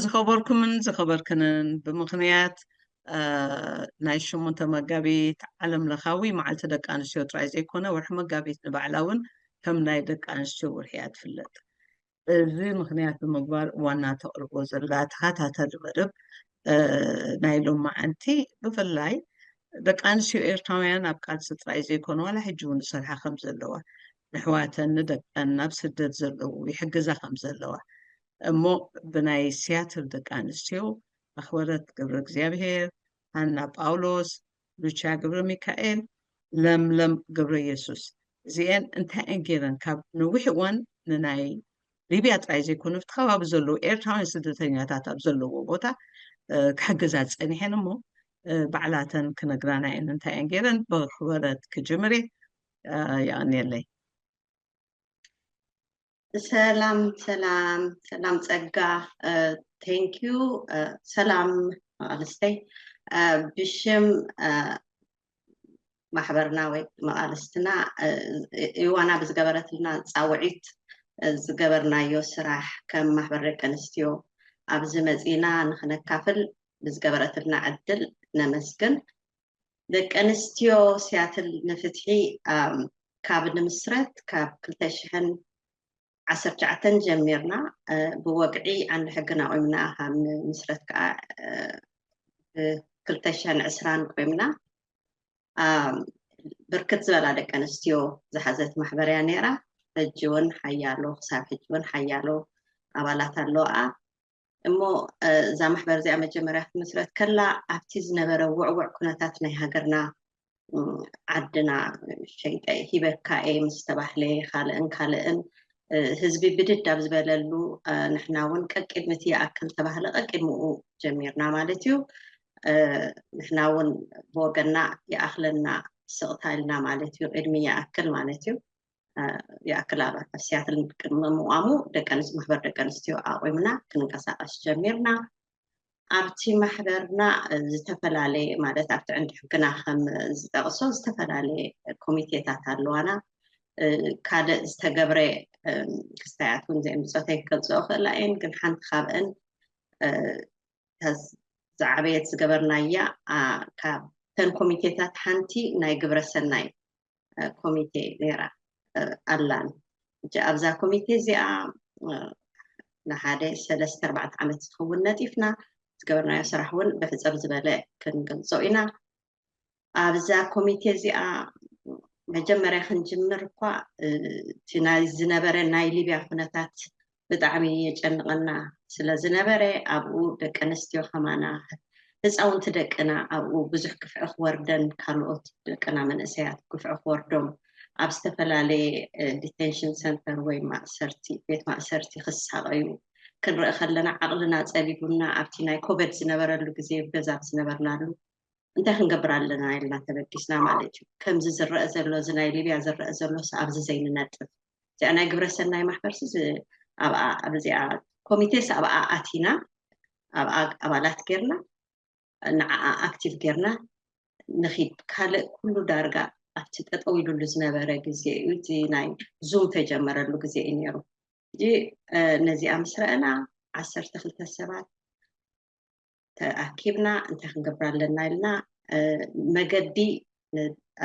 ዝኸበርኩምን ዝኸበርክንን፣ ብምኽንያት ናይ ሽሙንተ መጋቢት ዓለም ለኻዊ መዓልቲ ደቂ ኣንስትዮ ጥራይ ዘይኮነ፣ ወርሒ መጋቢት ንባዕላ እውን ከም ናይ ደቂ ኣንስትዮ ወርሒ እያ ትፍለጥ። እዚ ምኽንያት ብምግባር ዋና ተቕርቦ ዘላ ተኸታተሊ መደብ ናይ ሎማዓንቲ፣ ብፍላይ ደቂ ኣንስትዮ ኤርትራውያን ኣብ ቃልሲ ጥራይ ዘይኮነ፣ ዋላ ሕጂ እውን ዝሰርሓ ከም ዘለዋ፣ ንሕዋተን ንደቀን ናብ ስደት ዘለዉ ይሕግዛ ከም ዘለዋ፣ እሞ ብናይ ሲያትል ደቂ ኣንስትዮ ኣኽበረት ገብረ እግዚኣብሄር፣ ሃና ጳውሎስ፣ ሉቻ ገብረ ሚካኤል፣ ለምለም ገብረ ኢየሱስ፣ እዚኤን እንታይ እየን ገይረን? ካብ ነዊሕ እዋን ንናይ ሊብያ ጥራይ ዘይኮነ፣ ኣብቲ ከባቢ ዘለዉ ኤርትራውያን ስደተኛታት ኣብ ዘለዎ ቦታ ክሕግዛ ጸኒሐን፣ እሞ ባዕላተን ክነግራና እየን እንታይ እየን ገይረን። ብኽበረት ክጅምር እየ። የቐንየለይ። ሰላም ሰላም ሰላም ጸጋ። Thank you። ሰላም መቓልስተይ። ብሽም ማሕበርና ወይ መቓልስትና፣ እዋና ብዝገበረትልና ጻውዒት ዝገበርናዮ ስራሕ ከም ማሕበር ደቂ ኣንስትዮ ኣብዚ መጺና ንኽነካፍል ብዝገበረትልና ዕድል ነመስግን። ደቂ ኣንስትዮ ሲያትል ንፍትሒ ካብ ንምስረት ካብ ክልተ ሽሕን ዓሰርተ ትሽዓተን ጀሚርና ብወግዒ ዓንዲ ሕግን ኣቑምና ካብ ንምስረት ከዓ ብክልተ ሽሕን ዕስራን ቆይምና። ብርክት ዝበላ ደቂ ኣንስትዮ ዝሓዘት ማሕበር እያ ነይራ። ሕጂ እውን ሓያሎ ክሳብ ሕጂ እውን ሓያሎ ኣባላት ኣለዋ። እሞ እዛ ማሕበር እዚኣ መጀመርያ ክትምስረት ከላ ኣብቲ ዝነበረ ውዕውዕ ኩነታት ናይ ሃገርና ዓድና ሸይጠ ሂበካ እየ ምስ ተባህለ ካልእን ካልእን ህዝቢ ብድድ ኣብ ዝበለሉ ንሕና እውን ቀቂድምቲ ይኣክል ተባህለ ቀቂድምኡ ጀሚርና ማለት እዩ። ንሕና እውን ብወገና ይኣኽለና ስቕታ ኢልና ማለት እዩ። ቅድሚ ይኣክል ማለት እዩ። ይኣክል ኣብ ሲያትል ቅድሚ ምቋሙ ደቂ ኣንስትዮ ማሕበር ደቂ ኣንስትዮ ኣቑምና ክንንቀሳቐስ ጀሚርና። ኣብቲ ማሕበርና ዝተፈላለየ ማለት ኣብቲ ዕንዲ ሕግና ከም ዝጠቕሶ ዝተፈላለየ ኮሚቴታት ኣለዋና። ካልእ ዝተገብረ ክስታያት እውን ዘየምፀተይ ክገልፅኦ ክእላ እየን፣ ግን ሓንቲ ካብአን ዝዓበየት ዝገበርናያ ካብተን ኮሚቴታት ሓንቲ ናይ ግብረ ሰናይ ኮሚቴ ነይራ ኣላን። ኣብዛ ኮሚቴ እዚኣ ንሓደ ሰለስተ ኣርባዕተ ዓመት ዝኸውን ነጢፍና ዝገበርናዮ ስራሕ እውን ብሕፅር ዝበለ ክንገልፆ ኢና። ኣብዛ ኮሚቴ እዚኣ መጀመርያ ክንጅምር እኳ እቲ ናይ ዝነበረ ናይ ሊብያ ኩነታት ብጣዕሚ የጨንቐና ስለ ዝነበረ ኣብኡ ደቂ ኣንስትዮ ከማና ህፃውንቲ ደቅና ኣብኡ ብዙሕ ግፍዒ ክወርደን ካልኦት ደቅና መንእሰያት ግፍዒ ክወርዶም ኣብ ዝተፈላለየ ዲቴንሽን ሰንተር ወይ ማእሰርቲ ቤት ማእሰርቲ ክሳቐዩ ክንርኢ ከለና ዓቕልና ፀቢቡና ኣብቲ ናይ ኮቨድ ዝነበረሉ ግዜ ብገዛ ዝነበርናሉ እንታይ ክንገብር ኣለና ኢልና ተበጊስና ማለት እዩ። ከምዚ ዝረአ ዘሎ እዚ ናይ ሊብያ ዝረአ ዘሎ ኣብዚ ዘይንነጥፍ እዚኣ ናይ ግብረ ሰናይ ማሕበር ኣብዚኣ ኮሚቴስ ኣብኣ ኣቲና ኣብኣ ኣባላት ጌርና ንዓኣ ኣክቲቭ ጌርና ንኺድ ካልእ ኩሉ ዳርጋ ኣብቲ ጠጠው ኢሉሉ ዝነበረ ግዜ እዩ። እቲ ናይ ዙም ተጀመረሉ ግዜ እዩ ነይሩ። ሕጂ ነዚኣ ምስ ረኣና ዓሰርተ ክልተ ሰባት ተኣኪብና እንታይ ክንገብር ኣለና ኢልና መገዲ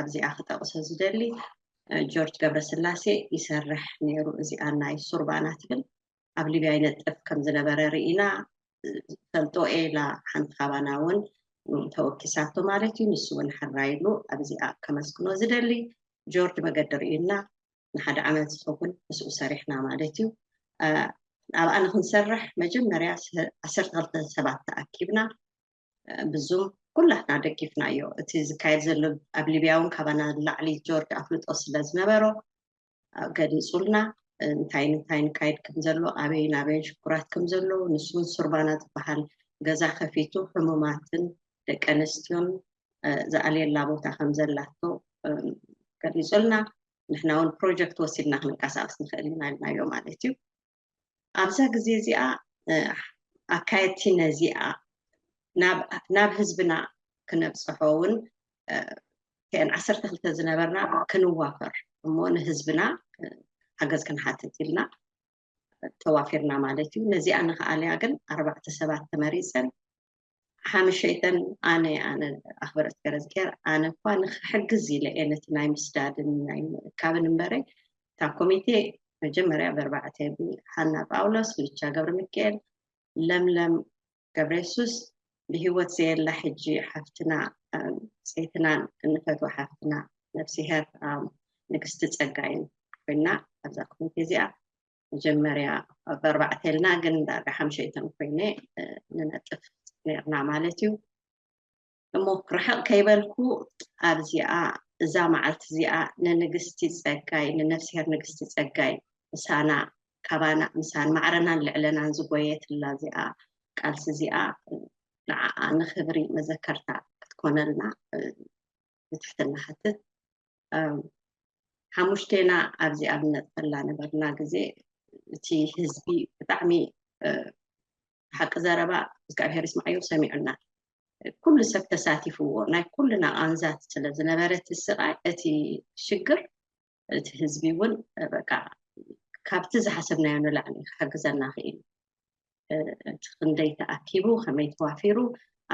ኣብዚኣ ክጠቕሶ ዝደሊ ጆርጅ ገብረስላሴ ይሰርሕ ነይሩ። እዚኣ ናይ ሱርባና ትብል ኣብ ሊብያ ይነጥፍ ከም ዝነበረ ርኢና ፈልጦ ኤላ ሓንቲ ካባና እውን ተወኪሳቶ ማለት እዩ። ንሱ እውን ሕራይ ኢሉ ኣብዚኣ ከመስግኖ ዝደሊ ጆርጅ መገዲ ርኢና ንሓደ ዓመት ዝኸውን ምስኡ ሰሪሕና ማለት እዩ። ኣብኣ ንክንሰርሕ መጀመርያ ዓሰርተ ክልተ ሰባት ተኣኪብና ብዙም ኩላትና ደጊፍናዮ። እቲ ዝካየድ ዘሎ ኣብ ሊብያ እውን ካባና ንላዕሊ ጆርጅ ኣፍልጦ ስለ ዝነበሮ ገሊፁልና እንታይ እንታይ ንካየድ ከም ዘሎ ኣበይን ኣበይን ሽኩራት ከም ዘሎ ንሱን ሱርባና ዝበሃል ገዛ ከፊቱ ሕሙማትን ደቂ ኣንስትዮን ዝኣልየላ ቦታ ከም ዘላቶ ገሊፁልና ንሕና እውን ፕሮጀክት ወሲድና ክንንቀሳቀስ ንኽእል ኢና ኢልናዮ ማለት እዩ። ኣብዛ ግዜ እዚኣ ኣካየድቲ ነዚኣ ናብ ህዝብና ክነብፅሖ እውን እተን ዓሰርተ ክልተ ዝነበርና ክንዋፈር እሞ ንህዝብና ሓገዝ ክንሓትት ኢልና ተዋፊርና ማለት እዩ። ነዚኣ ንኽኣልያ ግን ኣርባዕተ ሰባት ተመሪፀን ሓምሸይተን ኣነ ኣነ ኣኽበረት ገረዝጌር ኣነ እኳ ንክሕግዝ ኢለ እየ ነቲ ናይ ምስዳድን ናይ ምእካብን እምበረ እታ ኮሚቴ መጀመርያ በርባዕተ ብሃና ጳውሎስ፣ ልቻ ገብረ ሚካኤል፣ ለምለም ገብረ የሱስ ብህይወት ዘየላ ሕጂ ሓፍትና ሰይትናን እንፈትዋ ሓፍትና ነብስሄር ንግስቲ ፀጋይን ኮይና ኣብዛ ኮሚቴ እዚኣ መጀመርያ በርባዕተ ኢልና ግን ዳርጋ ሓምሸይተን ኮይነ ንነጥፍ ነርና ማለት እዩ። እሞ ርሕቕ ከይበልኩ ኣብዚኣ እዛ መዓልቲ እዚኣ ንንግስቲ ፀጋይ ንነፍስሄር ንግስቲ ፀጋይ ምሳና ካባና ምሳን ማዕረናን ልዕለናን ዝጎየትላ እዚኣ ቃልሲ እዚኣ ንዓኣ ንክብሪ መዘከርታ ክትኮነልና ብትሕትና ሓትት። ሓሙሽቴና ኣብዚ ኣብ ነጥፈላ ነበርና ግዜ እቲ ህዝቢ ብጣዕሚ ሓቂ ዘረባ እግዚኣብሔር ይስማዓዮ ሰሚዑና ኩሉ ሰብ ተሳቲፍዎ ናይ ኩልና ቃንዛት ስለ ዝነበረ እቲ ስቃይ እቲ ሽግር እቲ ህዝቢ እውን በቃ ካብቲ ዝሓሰብናዮ ንላዕሊ ክሕግዘና ክኢሉ እቲ ክንደይ ተኣኪቡ ከመይ ተዋፊሩ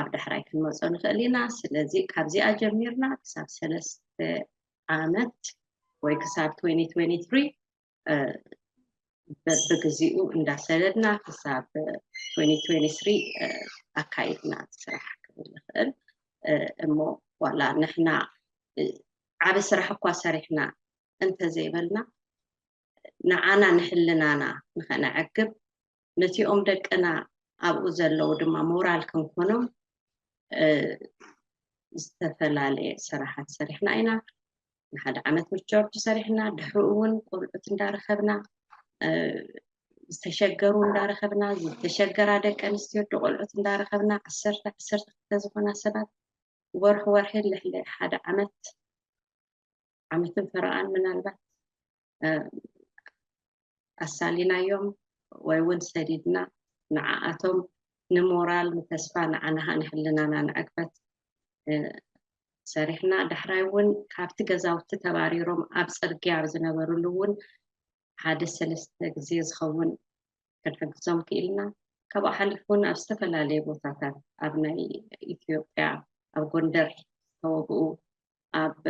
ኣብ ዳሕራይ ክንመፆ ንኽእል ኢና። ስለዚ ካብዚኣ ጀሚርና ክሳብ ሰለስተ ዓመት ወይ ክሳብ twenty twenty-three በብግዚኡ እንዳሰደድና ክሳብ twenty twenty-three ኣካይድና ስራሕ ክብል ንኽእል እሞ ዋላ ንሕና ዓብ ስራሕ እኳ ሰሪሕና እንተዘይበልና ንዓና ንሕልናና ንኸነዕግብ ነቲኦም ደቅና ኣብኡ ዘለዉ ድማ ሞራል ክንኮኖም ዝተፈላለየ ስራሓት ሰሪሕና ኢና። ንሓደ ዓመት ምስ ጆርጅ ሰሪሕና ድሕሪኡ እውን ቆልዑት እንዳረኸብና ዝተሸገሩ እንዳረኸብና ዝተሸገራ ደቂ ኣንስትዮ ዶ ቆልዑት እንዳረኸብና ዓሰርተ ዓሰርተ ክልተ ዝኾና ሰባት ወርሒ ወርሒ ልሕሊ ሓደ ዓመት ዓመትን ፈረቓን ምናልባት ኣሳሊናዮም ወይ እውን ሰዲድና ንዓኣቶም ንሞራል ንተስፋ ንዓናሃ ንሕልናና ንዕግበት ሰሪሕና ዳሕራይ እውን ካብቲ ገዛውቲ ተባሪሮም ኣብ ፅርግያ ኣብ ዝነበርሉ እውን ሓደ ሰለስተ ግዜ ዝኸውን ክንሕግዞም ክኢልና ካብኡ ሓሊፉ እውን ኣብ ዝተፈላለየ ቦታታት ኣብ ናይ ኢትዮጵያ ኣብ ጎንደር ዝተወግኡ ኣብ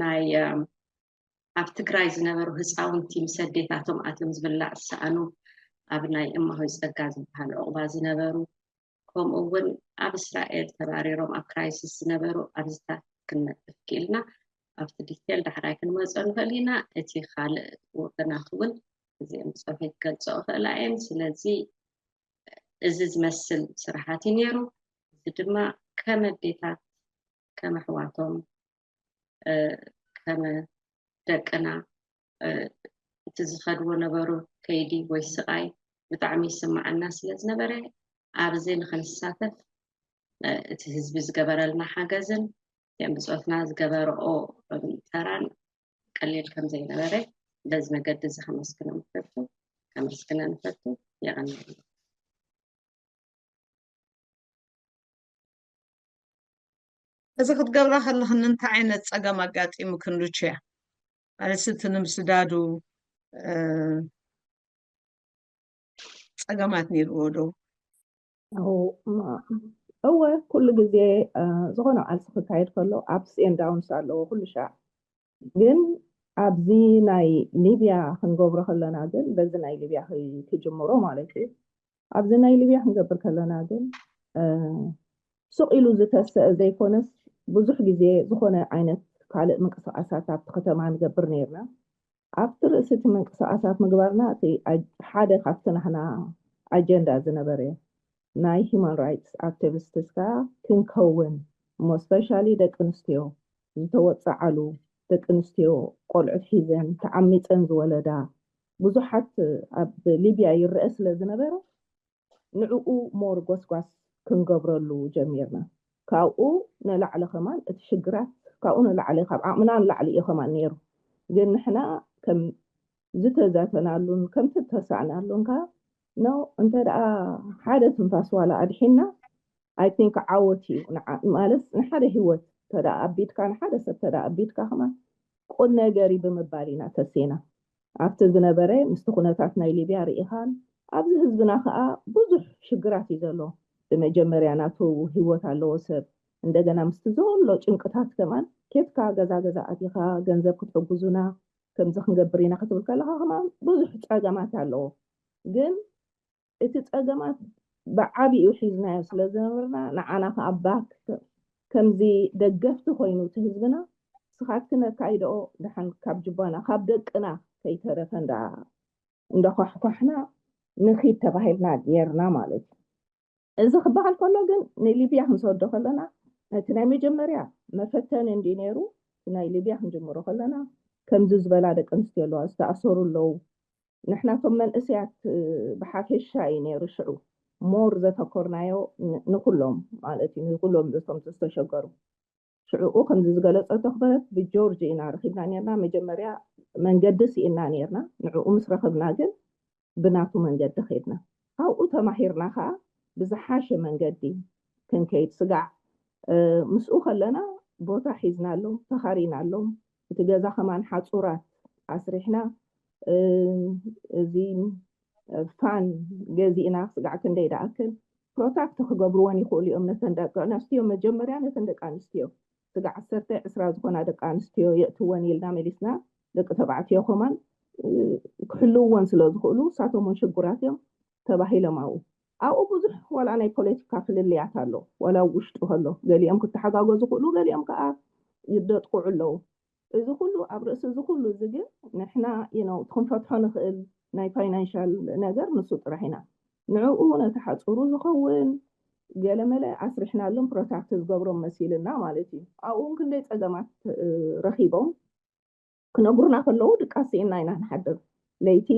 ናይ ኣብ ትግራይ ዝነበሩ ህፃውንቲ ምስ ኣዴታቶም ኣትዮም ዝብላዕ ዝሰኣኑ ኣብ ናይ እማሆይ ፀጋ ዝበሃል ዑቕባ ዝነበሩ ከምኡ እውን ኣብ እስራኤል ተባሪሮም ኣብ ክራይሲስ ዝነበሩ ኣብዚታት ክንነጥፍ ክኢልና ኣብቲ ዲቴል ዳሕራይ ክንመፆ ንኽእል ኢና እቲ ካልእ ወገናት እውን እዚኦም ብፅሑፍ ክገልፆ እኽእላ እየን ስለዚ እዚ ዝመስል ስራሓት እዩ ነይሩ እዚ ድማ ከም ኣዴታት ከም ኣሕዋቶም ከም ደቅና እቲ ዝኸድዎ ነበሩ ከይዲ ወይ ስቓይ ብጣዕሚ ይስማዓና ስለ ዝነበረ ኣብዚ ንኽንሳተፍ እቲ ህዝቢ ዝገበረልና ሓገዝን እቲኦም ብፆትና ዝገበረኦ ተራን ቀሊል ከም ዘይነበረ በዚ መገዲ እዚ ከመስግኖም ይፈቱ ከመስግነን ይፈቱ የቐንየልና እዚ ክትገብራ ከለኽኒ እንታይ ዓይነት ፀገም ኣጋጢሙክን ሉችያ? ማለት እቲ ንምስዳዱ ፀገማት ነይርዎ ዶ? እወ ኩሉ ግዜ ዝኾነ ዓልሲ ክካየድ ከሎ ኣፕስ ኤን ዳውንስ ኣለዎ ኩሉ ሻዕ ግን ኣብዚ ናይ ሊብያ ክንገብሮ ከለና ግን በዚ ናይ ሊብያ ክጅምሮ ማለት እዩ ኣብዚ ናይ ሊብያ ክንገብር ከለና ግን ሱቕ ኢሉ ዝተሰአ ዘይኮነስ ብዙሕ ግዜ ዝኾነ ዓይነት ካልእ ምንቅስቃሳት ኣብቲ ከተማ ንገብር ነይርና ኣብቲ ርእሲ እቲ ምንቅስቃሳት ምግባርና እቲ ሓደ ካብቲ ናህና ኣጀንዳ ዝነበረ ናይ human rights activists ከዓ ክንከውን እሞ specially ደቂ ኣንስትዮ ዝተወፀዓሉ ደቂ ኣንስትዮ ቆልዑት ሒዘን ተዓሚፀን ዝወለዳ ብዙሓት ኣብ ሊብያ ይረአ ስለ ዝነበረ ንዕኡ more ጎስጓስ ክንገብረሉ ጀሚርና ካብኡ ንላዕሊ ከማን እቲ ሽግራት ካብኡ ንላዕሊ ካብ ዓቕምና ንላዕሊ እዩ ከማን ነይሩ ግን ንሕና ከም ዝተዛተናሉን ከምቲ ተሳእናሉን ከ no እንተ ደኣ ሓደ ትንፋስ ዋላ ኣድሒና I think ዓወት እዩ ማለት ንሓደ ህይወት ተዳ ኣቢድካ ንሓደ ሰብ ተዳ ኣቢድካ ከማን ቁም ነገር እዩ ብምባል ኢና ተሴና ኣብቲ ዝነበረ ምስቲ ኩነታት ናይ ሊብያ ርኢኻን ኣብዚ ህዝብና ከዓ ብዙሕ ሽግራት እዩ ዘሎ። ብመጀመርያ ናቱ ህይወት ኣለዎ ሰብ፣ እንደገና ምስቲ ዘሎ ጭንቅታት ከማን ኬትካ ገዛ ገዛ ኣቲኻ ገንዘብ ክትሕጉዙና ከምዚ ክንገብር ኢና ክትብል ከለካ ከማን ብዙሕ ፀገማት ኣለዎ። ግን እቲ ፀገማት ብዓብኡ ሒዝናዮ ስለ ዝነበርና ንዓና ከዓ ባክ ከምዚ ደገፍቲ ኮይኑ እቲ ህዝብና ስኻትክን ኣካይደኦ ደሓን ካብ ጅባና ካብ ደቅና ከይተረፈ እንዳ እንዳኳሕኳሕና ንኺድ ተባሂልና ጌርና ማለት እዩ። እዚ ክበሃል ከሎ ግን ንሊብያ ክንሰዶ ከለና ነቲ ናይ መጀመርያ መፈተኒ እንዲ ነይሩ። ናይ ሊብያ ክንጅምሮ ከለና ከምዚ ዝበላ ደቂ ኣንስትዮ ኣለዋ ዝተኣሰሩ ኣለዉ። ንሕናቶም መንእሰያት ብሓፈሻ እዩ ነይሩ ሽዑ ሞር ዘተኮርናዮ ንኩሎም ማለት እዩ ንኩሎም ቶም ዝተሸገሩ። ሽዕኡ ከምዚ ዝገለፀቶ ክበረት ብጆርጅ ኢና ረኪብና ነርና። መጀመርያ መንገዲ ስኢና ነርና። ንዕኡ ምስ ረከብና ግን ብናቱ መንገዲ ከድና። ካብኡ ተማሂርና ከዓ ብዝሓሸ መንገዲ ክንከይድ ስጋዕ ምስኡ ከለና ቦታ ሒዝናሎም ተኻሪናሎም። እቲ ገዛ ከማን ሓፁራት ኣስሪሕና እዚ ፋን ገዚእና ስጋዕ ክንደይ ደኣክል ፕሮታክት ክገብርወን ይኽእሉ እዮም። ነተን ደቂ ኣንስትዮ መጀመርያ ነተን ደቂ ኣንስትዮ ስጋዕ ዓሰርተ ዕስራ ዝኾና ደቂ ኣንስትዮ የእትወን ኢልና መሊስና። ደቂ ተባዕትዮ ከማን ክሕልውወን ስለ ዝኽእሉ እሳቶም እውን ሽጉራት እዮም ተባሂሎም ኣብኡ ኣብኡ ብዙሕ ዋላ ናይ ፖለቲካ ፍልልያት ኣሎ ዋላ ውሽጡ ከሎ ገሊኦም ክተሓጋገዙ ክእሉ ገሊኦም ከዓ ይደጥቁዑ ኣለዉ። እዚ ኩሉ ኣብ ርእሲ እዚ ኩሉ እዚ ግን ንሕና you know እቲ ክንፈትሖ ንኽእል ናይ ፋይናንሻል ነገር ንሱ ጥራሕ ኢና። ንዕኡ ነቲ ሓፁሩ ዝኸውን ገለመለ ኣስሪሕናሎም ፕሮታክት ዝገብሮም መሲልና ማለት እዩ። ኣብኡ እውን ክንደይ ፀገማት ረኺቦም ክነግሩና ከለዉ ድቃስ ስኢንና ኢና ንሓድር። ለይቲ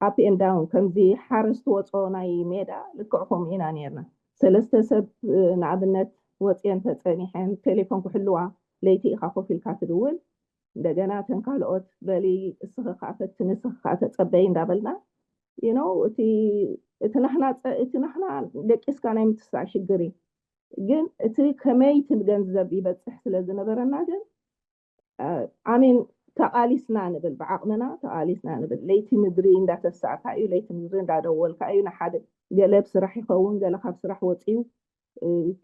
up and down ከምዚ ሓረስ ትወፅኦ ናይ ሜዳ ልክዕ ከምኡ ኢና ነርና። ሰለስተ ሰብ ንኣብነት ወፅየን ተፀኒሐን ቴሌፎን ክሕልዋ ለይቲ ኢኻ ኮፍ ኢልካ ትድውል። እንደገና እተን ካልኦት በሊ እስኺ ከዓ ፈትኒ እስኺ ከዓ ተፀበይ እንዳበልና you know እቲ እቲ ናህና እቲ ናህና ደቂስካ ናይ ምትሳእ ሽግር እዩ። ግን እቲ ከመይ እቲ ገንዘብ ይበፅሕ ስለ ዝነበረና ግን ኣሜን ተቓሊስና ንብል ብዓቕምና ተቓሊስና ንብል። ለይቲ ምድሪ እንዳተሳእካ እዩ ለይቲ ምድሪ እንዳደወልካ እዩ ንሓደ ገለ ብስራሕ ይኸውን ገለ ካብ ስራሕ ወፅዩ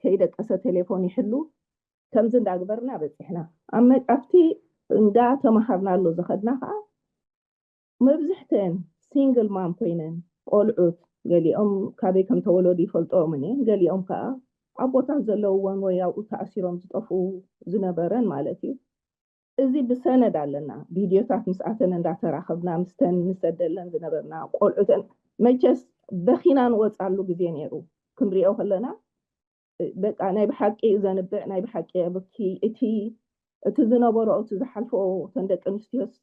ከይደቀሰ ቴሌፎን ይሕሉ። ከምዚ እንዳግበርና በፂሕና ኣብ ኣብቲ እንዳተማሃርናሉ ዝኸድና ከዓ መብዝሕተን ሲንግል ማም ኮይነን ቆልዑት ገሊኦም ካበይ ከም ተወለዱ ይፈልጥኦምን እየን ገሊኦም ከዓ ኣቦታት ዘለውወን ወይ ኣብኡ ተኣሲሮም ዝጠፍኡ ዝነበረን ማለት እዩ። እዚ ብሰነድ ኣለና ቪድዮታት ምስኣተን እንዳተራኸብና ምስተን ንሰደለን ዝነበርና ቆልዑተን መቸስ በኺና ንወፃሉ ግዜ ነይሩ ክንሪኦ ከለና በቃ ናይ ብሓቂ እዩ ዘንብዕ ናይ ብሓቂ የብኪ እቲ እቲ ዝነበሮ እቲ ዝሓልፎ ተን ደቂ ኣንስትዮስ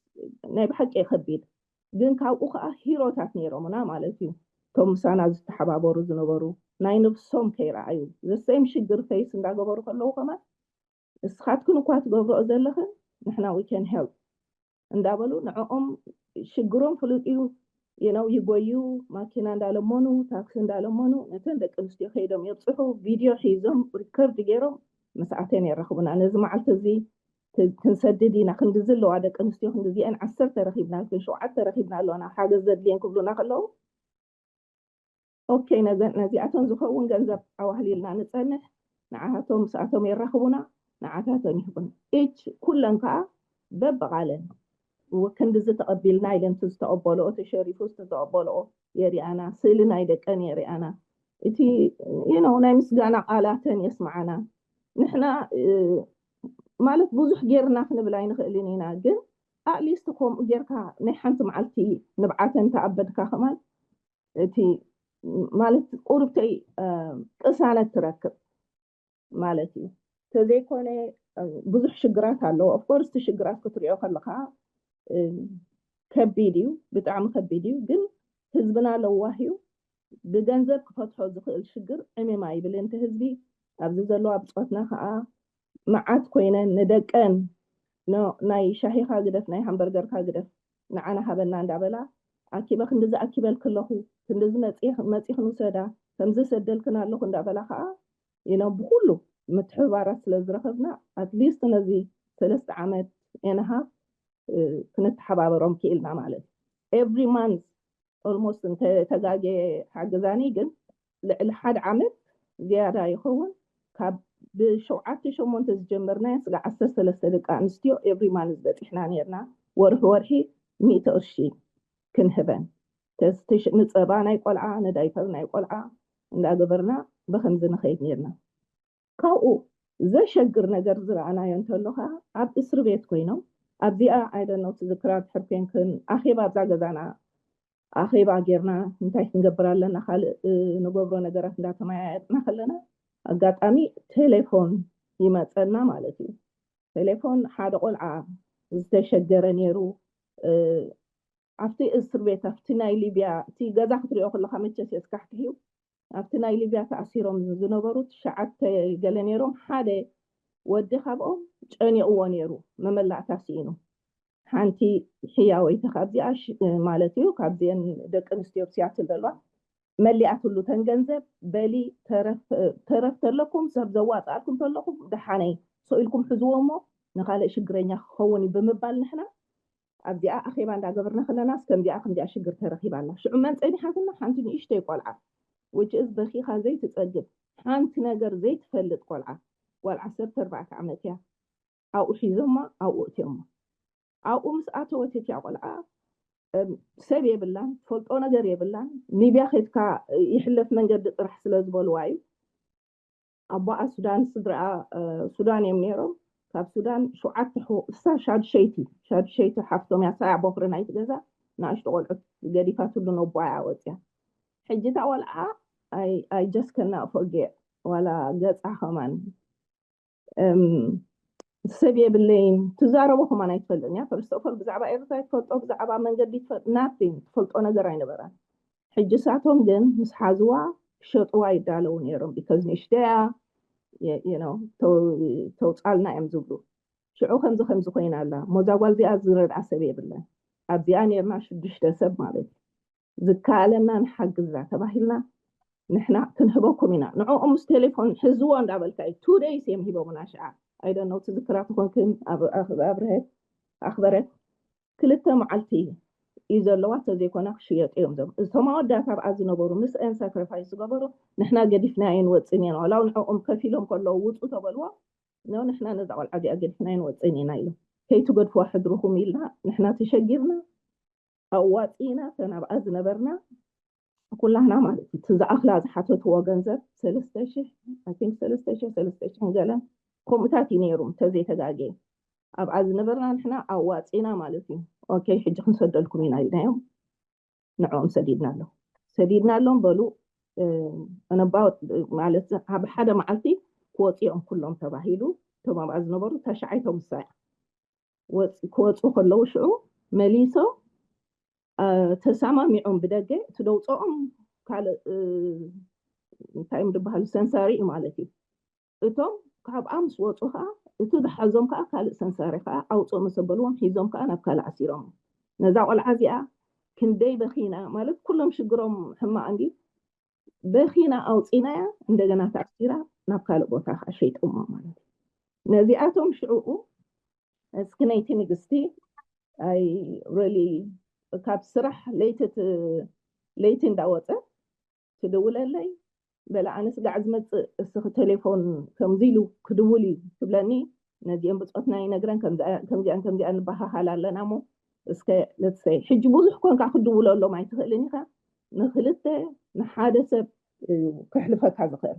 ናይ ብሓቂ ከቢድ ግን ካብኡ ከዓ ሂሮታት ነይሮምና ማለት እዩ። እቶም ምሳና ዝተሓባበሩ ዝነበሩ ናይ ነብሶም ከይረኣዩ ዘሰይም ሽግር ፈይስ እንዳገበሩ ከለዉ ከማን እስኻትክን እኳ ትገብረኦ ዘለኽን ንሕና we can help እንዳበሉ ንዕኦም ሽግሮም ፍሉጥ እዩ you know ይጎዩ ማኪና እንዳለመኑ ታክሲ እንዳለመኑ ነተን ደቂ ኣንስትዮ ከይዶም የብፅሑ ቪድዮ ሒዞም ሪከርድ ገይሮም መስኣተን የራኽቡና ነዚ መዓልቲ እዚ ክንሰድድ ኢና ክንድዚ ኣለዋ ደቂ ኣንስትዮ ክንድዚአን ዓሰርተ ረኪብና ሸውዓተ ረኪብና ኣለዋና ሓገዝ ዘድልየን ክብሉና ከለዉ ኦኬ ነዚኣቶም ዝኸውን ገንዘብ ኣዋህሊልና ንፀንሕ ንዓሃቶም ምስኣቶም የራኽቡና ንዓታቶም ይህቡን ኢች ኩለን ከዓ በብቓለን ክንድዚ ተቐቢልና ኢለን ዝተቐበልኦ ተሸሪፉ ዝተቐበልኦ የሪኣና ስእሊ ናይ ደቀን የሪኣና እቲ you know ናይ ምስጋና ቃላተን የስምዓና ንሕና ማለት ብዙሕ ጌርና ክንብል ኣይንኽእልን ኢና ግን ኣትሊስት ከምኡ ጌርካ ናይ ሓንቲ መዓልቲ ንብዓተን ተኣበድካ ከማን እቲ ማለት ቁርብተይ ቅሳነት ትረክብ ማለት እዩ። ተዘይኮነ ብዙሕ ሽግራት ኣለዎ። ኦፍኮርስ እቲ ሽግራት ክትሪኦ ከለካ ከቢድ እዩ፣ ብጣዕሚ ከቢድ እዩ። ግን ህዝብና ለዋህ እዩ። ብገንዘብ ክፈትሖ ዝኽእል ሽግር ዕምም ኣይብልን እቲ ህዝቢ። ኣብዚ ዘለዋ ብፆትና ከዓ መዓት ኮይነን ንደቀን ናይ ሻሂኻ ግደፍ ናይ ሃምበርገርካ ግደፍ ንዓና ሃበና እንዳበላ ኣኪበ ክንድዚ ኣኪበልኪ ኣለኹ ክንድዚ መፂኺ ንውሰዳ ከምዚ ሰደልክን ኣለኹ እንዳበላ ከዓ you know ብኩሉ ምትሕብባራት ስለ ዝረኸብና ኣትሊስት ነዚ ሰለስተ ዓመት and a half ክንተሓባበሮም ክኢልና ማለት እዩ። Every month almost እንተተጋጌ ሓግዛኒ ግን ልዕሊ ሓደ ዓመት ዝያዳ ይኸውን። ካብ ብሸውዓተ ሸሞንተ ዝጀመርናዮ ስጋ ዓሰርተ ሰለስተ ደቂ ኣንስትዮ every month ዝበፂሕና ነርና። ወርሒ ወርሒ ሚእቲ ቅርሺ ክንህበን ንፀባ ናይ ቆልዓ ንዳይፐር ናይ ቆልዓ እንዳገበርና ብከምዚ ንኸይድ ነርና። ካብኡ ዘሸግር ነገር ዝረኣናዮ እንተሎ ከዓ ኣብ እስር ቤት ኮይኖም ኣብዚኣ ኣይደነው ትዝክራ ድሕር ኮንክን ኣኼባ ኣብዛ ገዛና ኣኼባ ጌርና እንታይ ክንገብር ኣለና ካልእ ንገብሮ ነገራት እንዳተመያየጥና ከለና ኣጋጣሚ ቴሌፎን ይመፀና ማለት እዩ። ቴሌፎን ሓደ ቆልዓ ዝተሸገረ ነይሩ። ኣብቲ እስር ቤት ኣብቲ ናይ ሊብያ እቲ ገዛ ክትሪኦ ከለካ መቸስ የስካሕክሕ እዩ። ኣብቲ ናይ ሊብያ ተኣሲሮም ዝነበሩ ትሽዓተ ገለ ነይሮም። ሓደ ወዲ ካብኦም ጨኒቕዎ ነይሩ፣ መመላእታ ስኢኑ። ሓንቲ ሕያወይቲ ካብዚኣ ማለት እዩ ካብዚአን ደቂ ኣንስትዮ ኣብ ሲያትል ዘለዋ መሊኣትሉ ተን ገንዘብ በሊ ተረፍ ተለኩም ሰብ ዘዋፅኣልኩም ተለኩም ደሓነይ ሰኢልኩም ሕዝዎ እሞ ንካልእ ሽግረኛ ክኸውን እዩ ብምባል ንሕና ኣብዚኣ ኣኼባ እንዳገበርና ከለናስ ከምዚኣ ከምዚኣ ሽግር ተረኺባ ኣላ። ሽዑ መን ጸኒሓትና? ሓንቲ ንእሽተይ ቆልዓ which is በኺኻ ዘይትጸግብ ሓንቲ ነገር ዘይትፈልጥ ቆልዓ ጓል ዓሰርተ ኣርባዕተ ዓመት እያ። ኣብኡ ሒዞማ ኣብኡ እትዮማ ኣብኡ ምስ ኣተወት እቲያ ቆልዓ ሰብ የብላን ትፈልጦ ነገር የብላን። ሊብያ ከድካ ይሕለፍ መንገዲ ጥራሕ ስለ ዝበልዋ እዩ። ኣቦኣ ሱዳን ስድራኣ ሱዳን እዮም ነይሮም። ካብ ሱዳን ሸውዓተ እሳ ሻድሸይቲ ሻድሸይቲ ሓፍቶም እያ ሳያ ቦክሪ ናይቲ ገዛ ንኣሽቶ ቆልዑት ገዲፋትሉ ነቦኣ እያ ወፅያ። ሕጂ እታ ቆልዓ I just cannot forget ዋላ ገፃ ከማን ሰብ የብለይን ትዛረቦ ከማን ኣይትፈልጥን እያ። First of all ብዛዕባ ኤርትራ ትፈልጦ ብዛዕባ መንገዲ ትፈልጥ nothing ትፈልጦ ነገር ኣይነበራን። ሕጂ ሳቶም ግን ምስ ሓዝዋ ክሸጥዋ ይዳለዉ ነይሮም because ንእሽተያ ተውፃልና እዮም ዝብሉ። ሽዑ ከምዚ ከምዚ ኮይና ኣላ ሞዛ ጓል እዚኣ ዝረድኣ ሰብ የብለን። ኣብዚኣ ነርና ሽዱሽተ ሰብ ማለት እዩ። ዝከኣለና ንሓግዛ ተባሂልና ንሕና ክንህበኩም ኢና። ንዕኦም ምስ ቴሌፎን ሕዝዎ እንዳበልካ እዩ two days እዮም ሂቦምና ሽዓ። I don't know ትዝክራ ትኾንክን ኣብርሀት ኣኽበረት ክልተ መዓልቲ እዩ ዘለዋ ተዘይኮነ ክሽየጡ እዮም ዞም እቶም ኣወዳት ኣብኣ ዝነበሩ ምስአን ሳክሪፋይስ ዝገበሩ ንሕና ገዲፍናየን ወፅን እየን ዋላው ንዕኦም ከፊሎም ከለዉ ውፁ ተበልዎ ነው ንሕና ነዛ ቆልዓ እዚኣ ገዲፍናየን ወፅን ኢና ኢሎም ከይትገድፍዋ ሕድርኹም ኢልና ንሕና ተሸጊርና ኣዋፂና ተን ኣብኣ ዝነበርና ኩላህና ማለት እዩ እቲ ዝኣኽላ ዝሓተትዎ ገንዘብ ሰለስተ ሽሕ I think ሰለስተ ሽሕ ሰለስተ ሽሕ ገለን ከምኡታት እዩ ነይሩ እንተዘይተጋጌ ኣብኣ ዝነበርና ንሕና ኣዋፂና ማለት እዩ okay ሕጂ ክንሰደልኩም ኢና ኢልናዮም ንዕኦም ሰዲድና ኣለዉ ሰዲድና ኣሎም በሉ እነባ ማለት ኣብ ሓደ መዓልቲ ክወፅኦም ኩሎም ተባሂሉ እቶም ኣብኣ ዝነበሩ ተሻዓይቶም ምሳያ ክወፁ ከለዉ ሽዑ መሊሶም ተሰማሚዖም ብደገ እቲ ደውፅኦም ካልእ እንታይ እዮም ዝበሃሉ ሰንሳሪ እዩ ማለት እዩ እቶም ካብኣ ምስ ወፁ ከዓ እቲ ዝሓዞም ከዓ ካልእ ሰንሳሪ ከዓ ኣውፅኦም ዘበልዎም ሒዞም ከዓ ናብ ካልእ ኣሲሮም ነዛ ቆልዓ እዚኣ ክንደይ በኺና ማለት ኩሎም ሽግሮም ሕማቅ እንዲ በኺና ኣውፂናያ እንደገና ተኣሲራ ናብ ካልእ ቦታ ከዓ ሸይጦማ ማለት እዩ ነዚኣቶም ሽዕኡ እስኪ ነይቲ ንግስቲ ኣይ ሪሊ ካብ ስራሕ ለይቲ ለይቲ እንዳወፀ ትድውለለይ በለ ኣነስ ጋዕ ዝመፅእ እስኺ ቴሌፎን ከምዚ ኢሉ ክድውል እዩ ትብለኒ ነዚኦም ብፆትና ይነግረን ከምዚኣን ከምዚኣ ንበሃሃል ኣለና ሞ እስከ ለትሰይ ሕጂ ብዙሕ ኮንካ ክድውለሎም ኣይትኽእልን ኢኻ ንክልተ ንሓደ ሰብ እዩ ከሕልፈካ ዝኽእል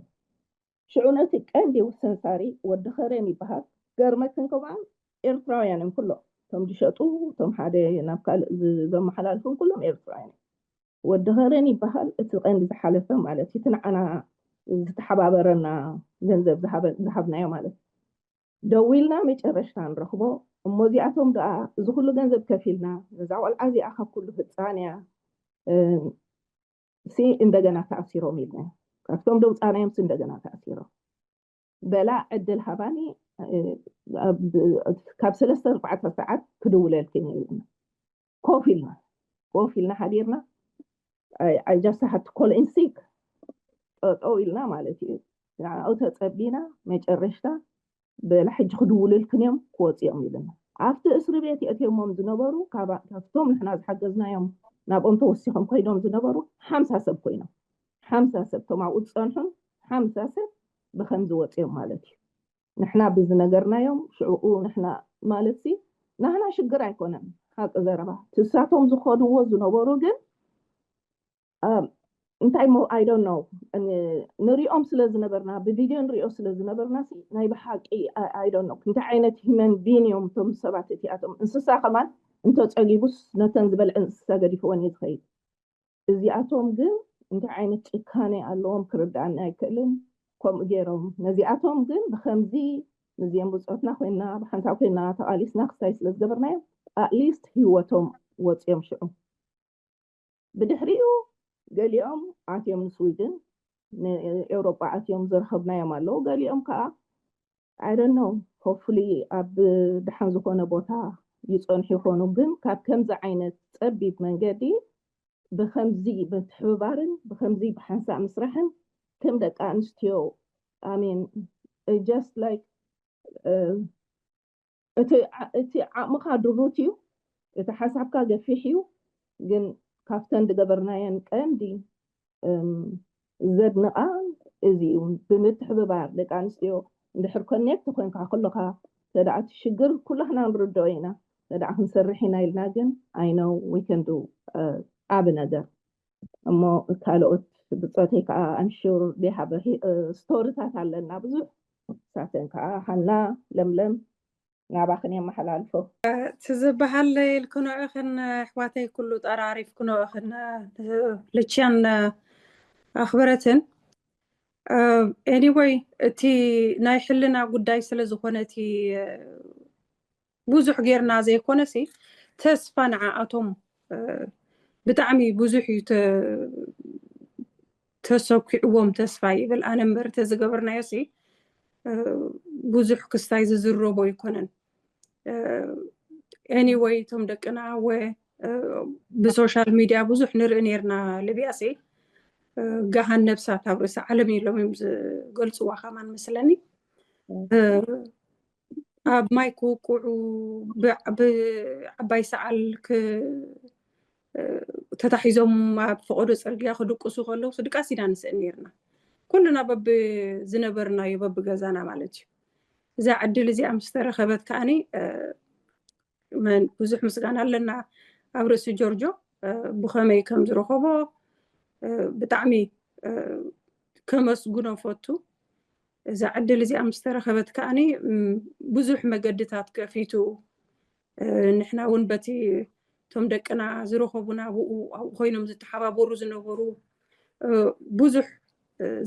ሽዑ ነቲ ቀንዲ ውሰንሳሪ ወዲ ኸሬን ይበሃል ገርመክን ከምኣን ኤርትራውያን እዮም ኩሎም እቶም ዝሸጡ እቶም ሓደ ናብ ካልእ ዘመሓላልፉን ኩሎም ኤርትራውያን እዮም ወዲ ኸሬን ይበሃል እቲ ቀንዲ ዝሓለፈ ማለት እዩ እቲ ንዓና ዝተሓባበረና ገንዘብ ዝሃብናዮ ማለት ደዊልና መጨረሽታ ንረኽቦ እሞ እዚኣቶም ደኣ እዚ ኩሉ ገንዘብ ከፊልና ነዛ ቆልዓ እዚኣ ካብ ኩሉ ህፃን እያ ሲ እንደገና ተኣሲሮም ኢልና ካብቶም ደውፃናዮም ሲ እንደገና ተኣሲሮም በላ ዕድል ሃባኒ ካብ ሰለስተ ኣርባዕተ ሰዓት ክድውለልክን ኢልና ኮፍ ኢልና ኮፍ ኢልና ሓዲርና I just had to call in sick ጠጠው ኢልና ማለት እዩ ንዓኡ ተፀቢና መጨረሽታ በላ ሕጂ ክድውልልክን እዮም ክወፅኦም ኢልና ኣብቲ እስሪ ቤት የእትዮሞም ዝነበሩ ካብቶም ንሕና ዝሓገዝናዮም ናብኦም ተወሲኾም ኮይኖም ዝነበሩ ሓምሳ ሰብ ኮይኖም ሓምሳ ሰብ ቶም ኣብኡ ዝፀንሑን ሓምሳ ሰብ ብከምዚ ወፅዮም ማለት እዩ። ንሕና ብዝነገርናዮም ሽዕኡ ንሕና ማለት ሲ ናህና ሽግር ኣይኮነን። ሓቂ ዘረባ ትሳቶም ዝኸድዎ ዝነበሩ ግን እንታይ ሞ I don't know ንሪኦም ስለ ዝነበርና ብቪድዮ ንሪኦ ስለ ዝነበርና ናይ ብሓቂ I don't know እንታይ ዓይነት human being እዮም እቶም ሰባት እቲኣቶም። እንስሳ ከማን እንተፀጊቡስ ነተን ዝበልዐ እንስሳ ገዲፍወን እዩ ዝኸይድ። እዚኣቶም ግን እንታይ ዓይነት ጭካኔ ኣለዎም ክርድኣኒ ኣይክእልን። ከምኡ ገይሮም ነዚኣቶም ግን ብከምዚ ምስዚኦም ብፆትና ኮይና ብሓንሳብ ኮይና ተቓሊስና ክስታይ ስለ ዝገበርናዮም at least ህይወቶም ወፂኦም ሽዑ። ብድሕሪኡ ገሊኦም ኣትዮም ንስዊድን ንኤውሮጳ ኣትዮም ዝረኸብናዮም ኣለዉ። ገሊኦም ከዓ I don't know hopefully ኣብ ደሓን ዝኾነ ቦታ ይፀንሑ ይኾኑ። ግን ካብ ከምዚ ዓይነት ፀቢብ መንገዲ ብከምዚ ምትሕብባርን ብከምዚ ብሓንሳእ ምስራሕን ከም ደቂ ኣንስትዮ I mean just like እቲ ዓቕምኻ ድሩት እዩ፣ እቲ ሓሳብካ ገፊሕ እዩ። ግን ካብተን ዝገበርናየን ቀንዲ ዘድንቓ እዚ እዩ። ብምትሕብባር ደቂ ኣንስትዮ እንድሕር ኮኔክት ኮንካ ከለኻ ተደኣ እቲ ሽግር ኩላህና ንርድኦ ኢና። ተደኣ ክንሰርሕ ኢና ኢልና ግን I know we can do ዓቢ ነገር። እሞ ካልኦት ብፆተይ ከዓ I'm sure they have ስቶሪታት ኣለና ብዙሕ። ንሳተን ከዓ ሃና ለምለም ናባኽን የመሓላልፎ። እቲ ዝበሃል ኢልክንኦ ኢኽን ኣሕዋተይ ኩሉ ጠራሪፍክንኦ ኢኽን ልችያን ኣኽብረትን። Anyway እቲ ናይ ሕልና ጉዳይ ስለ ዝኾነ እቲ ብዙሕ ጌርና ዘይኮነሲ ተስፋ ንዓኣቶም ብጣዕሚ ብዙሕ እዩ ተሰኪዕዎም ተስፋ ይብል ኣነ እምበር ተዝገበርናዮ ሲ ብዙሕ ክስታይ ዝዝረቦ ኣይኮነን። Anyway እቶም ደቅና ወ ብሶሻል ሚድያ ብዙሕ ንርኢ ነርና ልብያ ሲ ገሃን ነብሳት ኣብ ርእሲ ዓለም ኢሎም እዮም ዝገልፅዋ ከማን መስለኒ ኣብ ማይ ክውቅዑ ብዓባይ ሰዓል ተታሒዞም ኣብ ፈቐዶ ፅርግያ ክድቅሱ ከለዉ ድቃስ ኢና ንስእን ነርና። ኩልና በቢ ዝነበርናዮ በቢ ገዛና ማለት እዩ። እዛ ዕድል እዚኣ ምስ ተረኸበት ከዓኒ መን ብዙሕ ምስጋና ኣለና ኣብ ርእሲ ጆርጆ ብኸመይ ከም ዝረኸቦ ብጣዕሚ ከመስግኖ ፈቱ። እዛ ዕድል እዚኣ ምስ ተረኸበት ከዓኒ ብዙሕ መገድታት ከፊቱ ንሕና እውን በቲ እቶም ደቅና ዝረኸቡና ብኡ ኣብኡ ኮይኖም ዝተሓባበሩ ዝነበሩ ብዙሕ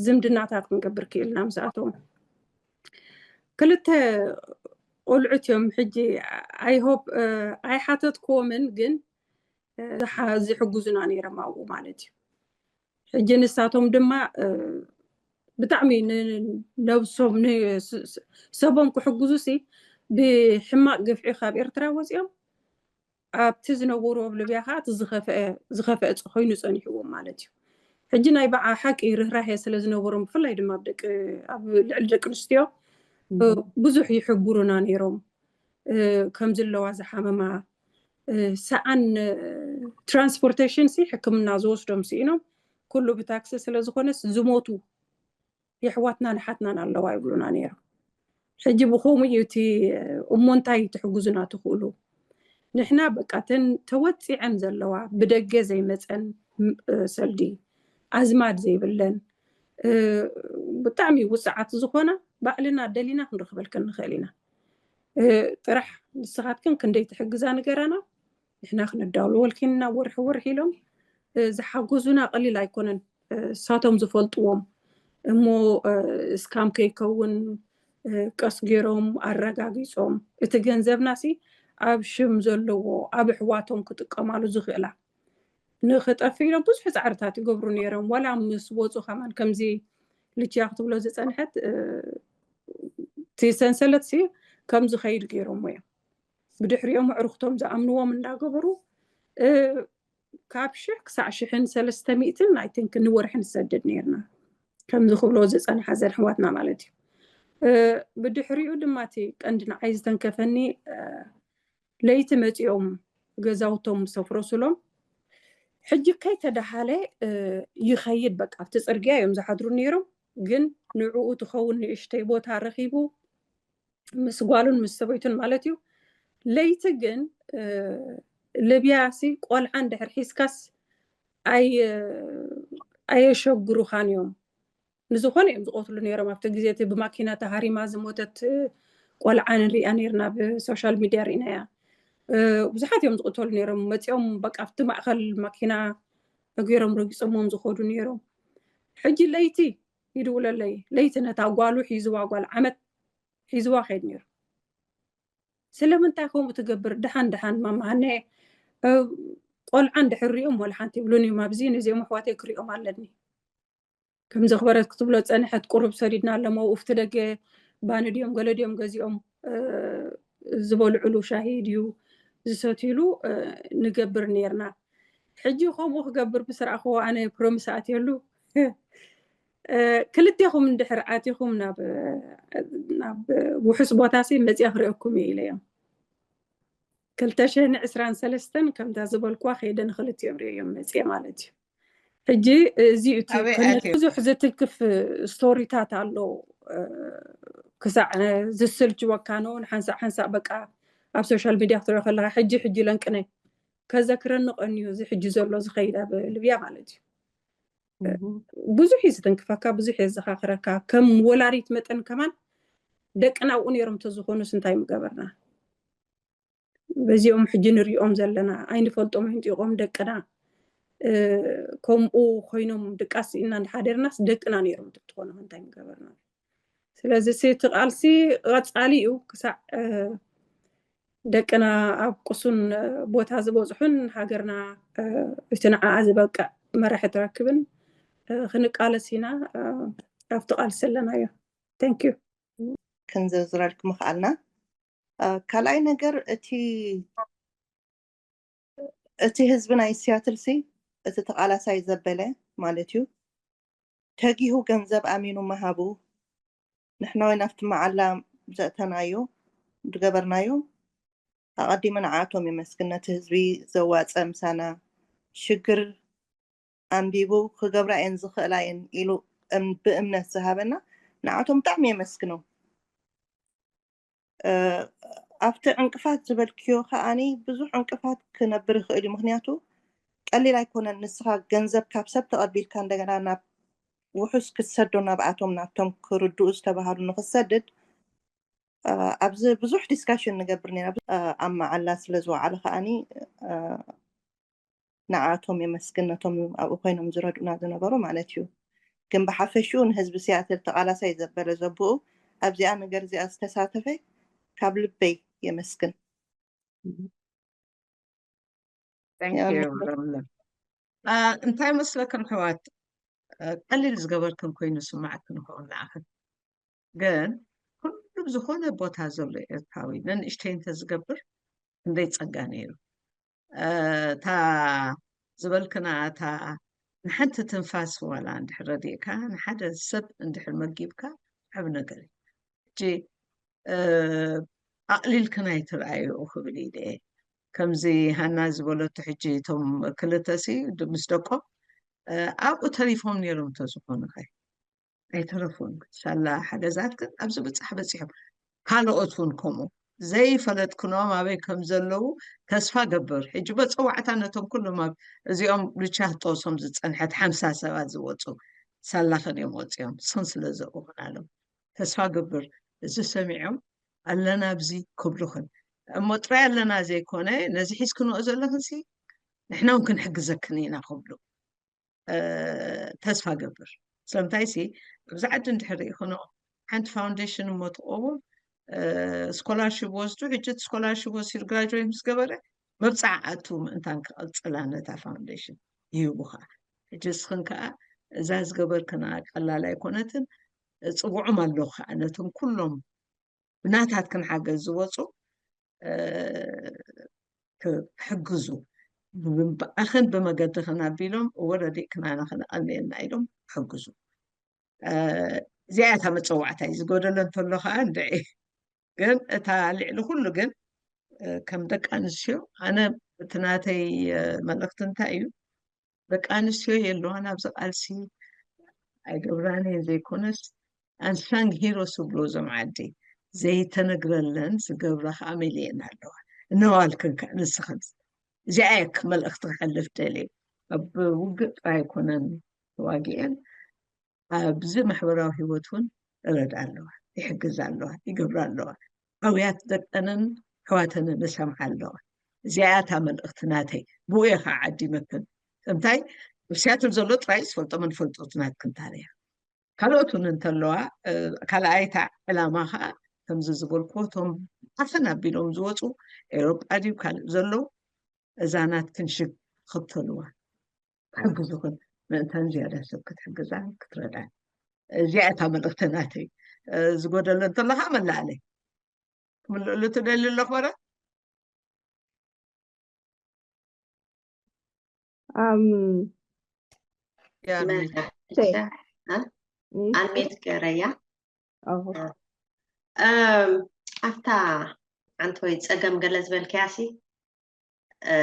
ዝምድናታት ክንገብር ክኢልና ምስኣቶም። ክልተ ቆልዑት እዮም ሕጂ I hope ኣይሓተትክዎምን ግን ዝሕጉዙና ነይሮም ኣብኡ ማለት እዩ። ሕጂ ንሳቶም ድማ ብጣዕሚ ነብሶም ሰቦም ክሕግዙ ሲ ብሕማቅ ግፍዒ ካብ ኤርትራ ወፂኦም ኣብቲ ዝነበሩ ኣብ ልብያ ከዓ እቲ ዝኸፍአ ኮይኑ ፀኒሕዎም ማለት እዩ። ሕጂ ናይ በዓ ሓቂ ርህራሄ ስለ ዝነበሮም ብፍላይ ድማ ኣብ ልዕሊ ደቂ ኣንስትዮ ብዙሕ ይሕብሩና ነይሮም። ከም ዘለዋ ዝሓመማ ሰኣን ትራንስፖርቴሽን ሲ ሕክምና ዝወስዶም ስኢኖም ኩሉ ብታክሲ ስለ ዝኾነስ ዝሞቱ የሕዋትናን ኣሓትናን ኣለዋ ይብሉና ነይሮም። ሕጂ ብኸምኡ እዩ እቲ እሞ እንታይ ትሕግዙና ትኽእሉ? ንሕና በቃ ተን ተወፂዐን ዘለዋ ብደገ ዘይመፀን ሰልዲ ኣዝማድ ዘይብለን ብጣዕሚ ውፅዓት ዝኾና ባዕልና ደሊና ክንረኽበልከን ንኽእል ኢና። ጥራሕ ንስኻትክን ክንደይ ትሕግዛ ንገራና ንሕና ክነዳውልወልኪን ናብ ወርሒ ወርሒ ኢሎም ዝሓገዙና ቀሊል ኣይኮነን። እሳቶም ዝፈልጥዎም እሞ እስካም ከይከውን ቀስ ገይሮም ኣረጋጊፆም እቲ ገንዘብና ሲ ኣብ ሽም ዘለዎ ኣብ ኣሕዋቶም ክጥቀማሉ ዝኽእላ ንኽጠፍ ኢሎም ብዙሕ ፃዕርታት ይገብሩ ነይሮም። ዋላ ምስ ወፁ ከማን ከምዚ ልችያ ክትብሎ ዝፀንሐት እቲ ሰንሰለት ሲ ከም ዝኸይድ ገይሮሞ እዮም። ብድሕሪኦም ኣዕሩኽቶም ዝኣምንዎም እንዳገበሩ ካብ ሽሕ ክሳዕ ሽሕን ሰለስተ ሚእትን I think ንወርሒ ንሰድድ ነይርና ከምዚ ክብሎ ዝፀንሓ ዘን ኣሕዋትና ማለት እዩ። ብድሕሪኡ ድማ እቲ ቀንዲ ንዓይ ዝተንከፈኒ ለይቲ መፂኦም ገዛውቶም ምስ ኣፍረሱሎም፣ ሕጂ ከይተደሃለ ይኸይድ፣ በቃ ኣብቲ ፅርግያ እዮም ዝሓድሩ ነይሮም። ግን ንዕኡ ትኸውን ንእሽተይ ቦታ ረኺቡ ምስ ጓሉን ምስ ሰበይቱን ማለት እዩ። ለይቲ ግን ልብያሲ ቆልዓ እንድሕር ሒዝካስ ኣየሸግሩኻን እዮም። ንዝኾነ እዮም ዝቆትሉ ነይሮም። ኣብቲ ግዜ እቲ ብማኪና ተሃሪማ ዝሞተት ቆልዓ ንሪኣ ነይርና፣ ብሶሻል ሚድያ ርኢናያ። ብዙሓት እዮም ዝቆተሉ ነይሮም። መፂኦም በቃ ኣብቲ ማእኸል ማኪና እግሮም ረጊፆሞም ዝኸዱ ነይሮም። ሕጂ ለይቲ ይድውለለይ፣ ለይቲ ነታ ጓሉ ሒዝዋ፣ ጓል ዓመት ሒዝዋ ከይድ ነይሩ። ስለምንታይ ከምኡ ትገብር? ድሓን ድሓን ማማሃነ ቆልዓ እንድሕር ሪኦም ወላ ሓንቲ ይብሉን እዮም። ኣብዚ ነዚኦም ኣሕዋተይ ክሪኦም ኣለኒ። ከም ዘኽበረት ክትብሎ ፀንሐት። ቁሩብ ሰዲድና ኣለሞ፣ ውፍቲ ደገ ባኒ ድዮም ገለ ድዮም ገዚኦም ዝበልዕሉ ሻሂ ድዩ ዝሰትይሉ ንገብር ነይርና። ሕጂ ከምኡ ክገብር ምስ ረኣኽዎ ኣነ ፕሮሚስ ኣትየሉ። ክልቴኹም እንድሕር ኣቲኹም ናብ ውሑስ ቦታ ሲ መፅያ ክሪኦኩም እየ ኢለዮም። ክልተ ሽሕን ዕስራን ሰለስተን ከምታ ዝበልኩዋ ከይደ ንክልቲኦም ሪኦዮም መፅየ ማለት እዩ። ሕጂ እዚ እቲ ብዙሕ ዝትንክፍ ስቶሪታት ኣሎ። ክሳዕ ዝስልችወካ ነው ንሓንሳእ ሓንሳእ በቃ ኣብ ሶሻል ሚድያ ክትሪኦ ከለካ ሕጂ ሕጂ ለንቅነ ከዘክረኒ ቀንዩ እዚ ሕጂ ዘሎ ዝኸይድ ኣብ ልብያ ማለት እዩ። ብዙሕ እዩ ዝትንክፈካ፣ ብዙሕ እዩ ዘዘኻኽረካ። ከም ወላዲት መጠን ከማን ደቅና ኣብኡ ነይሮም ተዝኾኑስ እንታይ ምገበርና? በዚኦም ሕጂ ንሪኦም ዘለና ኣይንፈልጦም፣ ኣይንጢቖም ደቅና ከምኡ ኮይኖም ድቃስ ኢና እንዳሓደርናስ ደቅና ነይሮም ተትኾኑ እንታይ ምገበርና? ስለዚ እቲ ቃልሲ ቀፃሊ እዩ ክሳዕ ደቅና ኣብ ቅሱን ቦታ ዝበፅሑን ሃገርና እቲ ንዓኣ ዝበቅዕ መራሒ ትረክብን ክንቃለስ ኢና ኣብቲ ቃልሲ ኣለናዮ። Thank you። ክንዝርዝረልክ ምኽኣልና። ካልኣይ ነገር እቲ እቲ ህዝቢ ናይ ሲያትል ሲ እቲ ተቓላሳይ ዘበለ ማለት እዩ ተጊሁ ገንዘብ ኣሚኑ ምሃቡ ንሕና ወይ ናብቲ መዓላ ዘእተናዮ ዝገበርናዮ ኣቐዲመ ንዓቶም የመስግን። ነቲ ህዝቢ ዘዋፀ ምሳና ሽግር ኣንቢቡ ክገብራ እየን ዝኽእላ እየን ኢሉ ብእምነት ዝሃበና ንዓቶም ብጣዕሚ የመስግኖም። ኣብቲ ዕንቅፋት ዝበልክዮ ከዓኒ ብዙሕ ዕንቅፋት ክነብር ይኽእል እዩ። ምክንያቱ ቀሊል ኣይኮነን። ንስኻ ገንዘብ ካብ ሰብ ተቐቢልካ እንደገና ናብ ውሑስ ክትሰዶ ናብኣቶም ናብቶም ክርድኡ ዝተባሃሉ ንክትሰድድ ኣብዚ ብዙሕ ዲስካሽን ንገብር ኔና ኣብ መዓላ ስለ ዝወዓሉ ከዓኒ ንዓቶም የመስግን ነቶም ኣብኡ ኮይኖም ዝረድኡና ዝነበሩ ማለት እዩ። ግን ብሓፈሽኡ ንህዝቢ ሲያትል ተቓላሳይ ዘበለ ዘብኡ ኣብዚኣ ነገር እዚኣ ዝተሳተፈ ካብ ልበይ የመስግን። እንታይ መስለክን ኣሕዋት፣ ቀሊል ዝገበርክን ኮይኑ ስማዕክን ይኸውን ንዓኽን። ግን ኩሉ ዝኾነ ቦታ ዘሎ ኤርትራዊ ነንእሽተይ እንተዝገብር ክንደይ ጸጋ ነይሩ። እታ ዝበልክና እታ ንሓንቲ ትንፋስ ዋላ እንድሕር ረዲእካ ንሓደ ሰብ እንድሕር መጊብካ ዓብ ነገር እዩ። ሕጂ ኣቕሊልክን ኣይትርኣዩ ክብል ኢለ ከምዚ ሃና ዝበለቱ ሕጂ እቶም ክልተሲ ምስ ደቆም ኣብኡ ተሪፎም ነይሮም እንተዝኾኑ ከ ኣይተረፉን። ሳላ ሓገዛት ግን ኣብዚ ብፃሕ በፂሖም ካልኦት እውን ከምኡ ዘይፈለጥክኖም ኣበይ ከም ዘለዉ ተስፋ ገብር። ሕጂ በፀዋዕታ ነቶም ኩሎም ኣብ እዚኦም ሉቻ ጦሶም ዝፀንሐት ሓምሳ ሰባት ዝወፁ ሳላኸን እዮም ወፂኦም ስን ስለ ዘእኹናሎም ተስፋ ገብር እዚ ሰሚዖም ኣለና ኣብዚ ክብሉኽን እሞ ጥራይ ኣለና ዘይኮነ ነዚ ሒዝክንኦ ዘለኽን ሲ ንሕና እውን ክንሕግዘክን ኢና ክብሉ ተስፋ ገብር። ስለምንታይ ሲ ኣብዚ ዓዲ እንድሕር ርኢኽንኦ ሓንቲ ፋውንዴሽን እሞ ትቆውም ስኮላርሽፕ ወስዱ ሕጂ እቲ ስኮላርሽፕ ወሲዱ ግራጅዌት ምስ ገበረ መብፃዕ ኣቱ ምእንታን ክቐፅላ ነታ ፋውንዴሽን ይህቡ ከዓ ሕጂ እስኽን ከዓ እዛ ዝገበርክና ቀላል ኣይኮነትን ፅውዑም ኣለኹ ከዓ ነቶም ኩሎም ብናታትክን ሓገዝ ዝወፁ ክሕግዙ ብኣኽን ብመገድኽን ኣቢሎም እወ ረዲእክናና ክንቐንየልና ኢሎም ክሕግዙ እዚኣ እታ መፀዋዕታ እዩ ዝጎደሎ እንተሎ ከዓ እንድዒ ግን እታ ልዕሊ ኩሉ ግን ከም ደቂ ኣንስትዮ ኣነ እቲ ናተይ መልእኽቲ እንታይ እዩ? ደቂ ኣንስትዮ የለዋን ኣብዚ ቃልሲ፣ ኣይገብራን እየን ዘይኮነስ ኣንሳንግ ሂሮስ ዝብሎ እዞም ዓዲ ዘይተነግረለን ዝገብራ ከዓ ሚልየን ኣለዋ። እነዋልክን ከዓ ንስኽን እዚኣ እየ መልእኽቲ ክሕልፍ ደልየ። ኣብ ውግእ ጥራይ ኣይኮነን ተዋጊኤን፣ ኣብዚ ማሕበራዊ ህይወት እውን እረዳ ኣለዋ፣ ይሕግዛ ኣለዋ፣ ይገብራ ኣለዋ። ኣውያት ደቀንን ኣሕዋተንን እሰምዓ ኣለዋ። እዚኣ እታ መልእኽቲ ናተይ። ብኡ እየ ከዓ ዓዲመክን። እንታይ ኣብ ሲያትል ዘሎ ጥራይ ዝፈልጦ መን ፈልጦ ናትክን ታሪኽ። ካልኦት እውን እንተለዋ ካልኣይታ ዕላማ ከዓ ከምዚ ዝበልኩ እቶም ዓፈን ኣቢሎም ዝወፁ ኤውሮጳ ድዩ ካልእ ዘለዉ እዛ ናትክን ሽግ ክተልዋ ክሕግዙኽን ምእንታን ዝያዳ ሰብ ክትሕግዛን ክትረዳን። እዚኣ እታ መልእኽቲ ናተይ። ዝጎደለ እንተለካ መላእለይ ክምልእሉ ትደሊ ኣለኹ በረ ኣም ያ መ- ሚት- ቴ እ? ኣንሜት ገረያ ኦሆ እም፣ ኣብታ ኣንተ ወይ ፀገም ገለ ዝበልከያ ሲ እ፣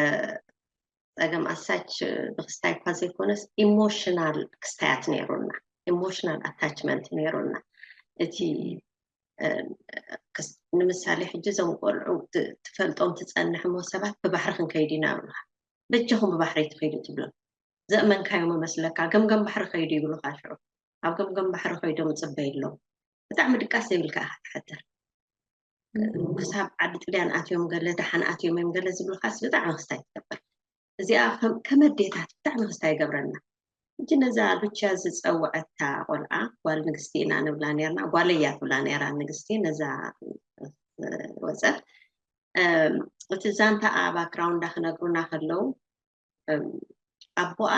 ፀገም ኣሳች ብክስታይ እኳ ዘይኮነስ ኢሞሽናል ክስታያት ነይሩና ኢሞሽናል ኣታችመንት ነይሩና እቲ እ፣ ክስ- ንምሳሌ ሕጂ እዞም ቆልዑ ት- ትፈልጦም ትፀንሕሞ ሰባት ብባሕሪ ክንከይድ ኢና ይብሉካ በጃኹም ብባሕሪ ትኸይዱ ትብሎም ዘእመንካዮም መስለካ ገምገም ባሕሪ ከይዱ ይብሉካ ሽዑ ኣብ ገምገም ባሕሪ ከይዶም ፅበይ ኣለዉ ብጣዕሚ ድቃስ ዘይብልካ ኢካ ትሓድር ክሳብ ዓዲ ጥልያን ኣትዮም ገለ ደሓን ኣትዮም እዮም ገለ ዝብሉካስ ብጣዕሚ ክስታይ ትገብር እዚኣ ከም- ከም ኣዴታት ብጣዕሚ ክስታይ ይገብረና ሕጂ ነዛ ሉቻ ዝፀውዐታ ቆልዓ ጓል ንግስቲ ኢና ንብላ ነርና ጓለይ እያ ትብላ ነራ ንግስቲ ነዛ ወፀት እቲ ዛንታኣ ባክራውንዳ ክነግሩና ከለዉ ኣቦኣ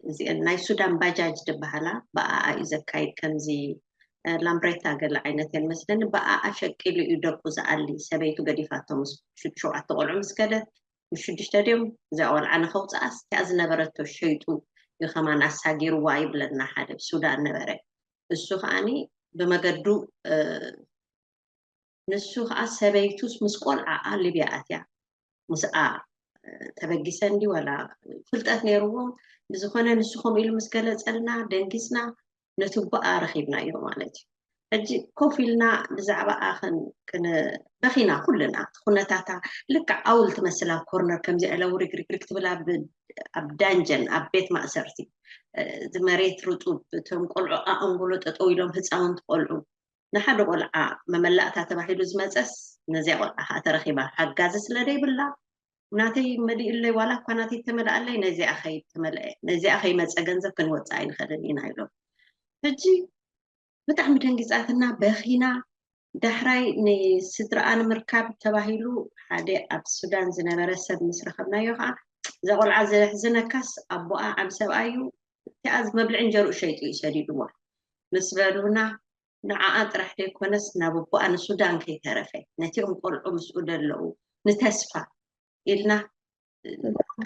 እዚአን ናይ ሱዳን ባጃጅ ዝበሃላ ብኣኣ እዩ ዘካይድ ከምዚ ላምብሬታ ገለ ዓይነት እየን መስለኒ ብኣኣ ሸቂሉ እዩ ደቁ ዝኣሊ ሰበይቱ ገዲፋቶ ምስ ሸውዓተ ቆልዑ ምስ ከደት ምስ ሽዱሽተ ድዮም እዛ ቆልዓ ንኸውፅኣስ እቲኣ ዝነበረቶ ሸይጡ እዩ ከማን ኣሳጊርዋ ይብለና ሓደ ሱዳን ነበረ እሱ ከዓኒ ብመገዱ ንሱ ከዓ ሰበይቱስ ምስ ቆልዓኣ ሊብያ ኣትያ ምስኣ ተበጊሰ እንዲ ዋላ ፍልጠት ነይርዎም ብዝኮነ ንሱ ከምኡ ኢሉ ምስ ገለፀልና ደንጊፅና ነቲ ጓኣ ረኪብናዮ ማለት እዩ ሕጂ ኮፍ ኢልና ብዛዕባኣ በኪና ኩልና ኩነታታ ልክዕ ኣውል ትመስል ኣብ ኮርነር ከምዚ ኢለ ውሪግሪግሪግ ትብል ኣብ ዳንጀን ኣብ ቤት ማእሰርቲ እቲ መሬት ርጡብ እቶም ቆልዑ ኣኣንጎሎ ጠጠው ኢሎም ህፃውንቲ ቆልዑ ንሓደ ቆልዓ መመላእታ ተባሂሉ ዝመፀስ ነዚኣ ቆልዓ ከዓ ተረኪባ ሓጋዚ ስለ ደይብላ ናተይ መሊኡለይ ዋላ እኳ ናተይ ተመልኣለይ ነዚኣ ከይተመልአ ነዚኣ ከይመፀ ገንዘብ ክንወፅእ ኣይንኽእልን ኢና ኢሎም ሕጂ ብጣዕሚ ደንጊፃትና በኺና ዳሕራይ ንስድራኣ ንምርካብ ተባሂሉ ሓደ ኣብ ሱዳን ዝነበረ ሰብ ምስ ረኸብናዮ ከዓ እዛ ቆልዓ ዘሕዝነካስ ኣቦኣ ዓብ ሰብኣዩ እቲኣ መብልዒ እንጀርኡ ሸይጡ እዩ ሰዲድዋ ምስ በሉና ንዓኣ ጥራሕ ዘይኮነስ ናብ ኣቦኣ ንሱዳን ከይተረፈ ነቲኦም ቆልዑ ምስኡ ደለዉ ንተስፋ ኢልና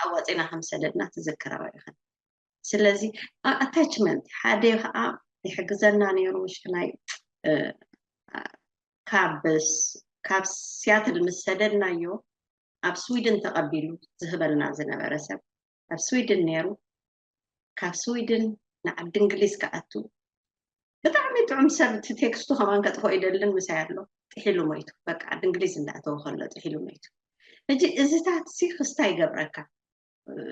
ኣዋፂና ከም ሰደድና ትዝክረዋ ኢኽን ስለዚ ኣታችመንት ሓደ ከዓ ይሕግዘና ነይሩ ሽክናይ ካብ ካብ ሲያትል ምስ ሰደድናዮ ኣብ ስዊድን ተቐቢሉ ዝህበልና ዝነበረ ሰብ ኣብ ስዊድን ነይሩ ካብ ስዊድን ንዓዲ እንግሊዝ ክኣቱ ብጣዕሚ ጥዑም ሰብ እቲ ቴክስቱ ከማን ከጥፎ ይደልን ምሳይ ኣሎ ጥሒሉ ሞይቱ በቃ ዓዲ እንግሊዝ እንዳእተወ ከሎ ጥሒሉ ሞይቱ ሕጂ እዚታት ሲ ክስታ ይገብረካ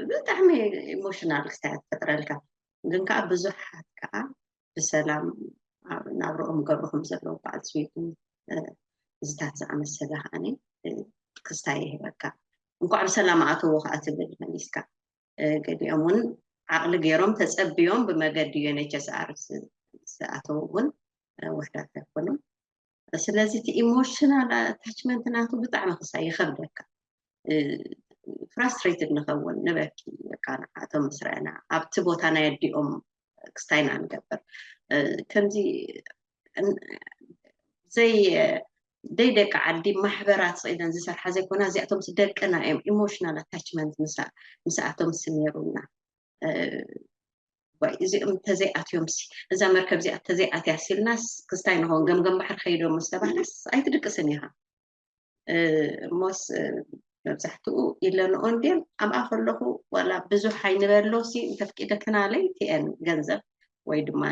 ብጣዕሚ ኢሞሽናል ክስታ ትፈጥረልካ ግን ከዓ ብዙሓት ከዓ ብሰላም ናብርኦም ገብሩ ከም ዘለዉ በዓል ስዊድን እዚታት ዝኣመሰለ ከዓኒ ክስታ ይህበካ እንኳዕ ብሰላም ኣተዎ ከዓ ትብል መሊስካ ገሊኦም እውን ዓቕሊ ገይሮም ተፀብዮም ብመገዲ ዩኤንኤችሲኣር ዝኣተው እውን ውሕዳት ኣይኮኑን ስለዚ እቲ ኢሞሽናል ኣታችመንት ናቱ ብጣዕሚ ክሳ ይኸብደካ ፍራስትሬትድ ንኸውን ንበኪ በቃ ንዓቶም ምስ ረኣና ኣብቲ ቦታ ናይ ኣዲኦም ክስታይና ንገብር ከምዚ ዘይ ደይ ደቂ ዓዲ ማሕበራት ስኢለን ዝሰርሓ ዘይኮና እዚኣቶም ደቅና እዮም ኢሞሽናል ኣታችመንት ምስኣቶም ስነሩና እዚኦም ተዘይኣትዮም እዛ መርከብ እዚኣ ተዘይኣትያ ሲልናስ ክስታይ ንኸውን ገምገም ባሕሪ ከይዶም ዝተባህለስ ኣይትድቅስን ኢኻ እሞስ መብዛሕትኡ ኢለንኦ እንድየን ኣብኣ ከለኹ ዋላ ብዙሕ ኣይንበሎ ሲ እንተፍቂደክናለይ ቲኤን ገንዘብ ወይ ድማ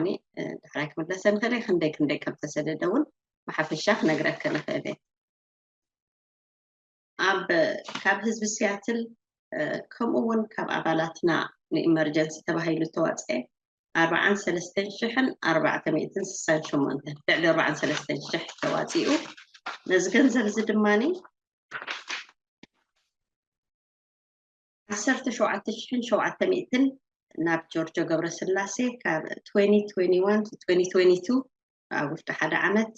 ዳሕራይ ክምለሰ ንኽእል ክንደይ ክንደይ ከም ተሰደደ እውን ብሓፈሻ ክነግረክን እኽእል እየ። ኣብ ካብ ህዝቢ ሲያትል ከምኡ እውን ካብ ኣባላትና ንኢመርጀንሲ ተባሂሉ ዝተዋፀ ኣርባዓን ሰለስተን ሽሕን ኣርባዕተ ሚእትን ስሳን ሸሞንተን ልዕሊ ኣርባዓን ሰለስተን ሽሕ ተዋፂኡ። ነዚ ገንዘብ እዚ ድማ ዓሰርተ ሸውዓተ ሽሕን ሸውዓተ ሚእትን ናብ ጆርጆ ገብረስላሴ ካብ ትወንቲ ትወንቲ ዋን ትወንቲ ትወንቲ ቱ ኣብ ውሽጢ ሓደ ዓመት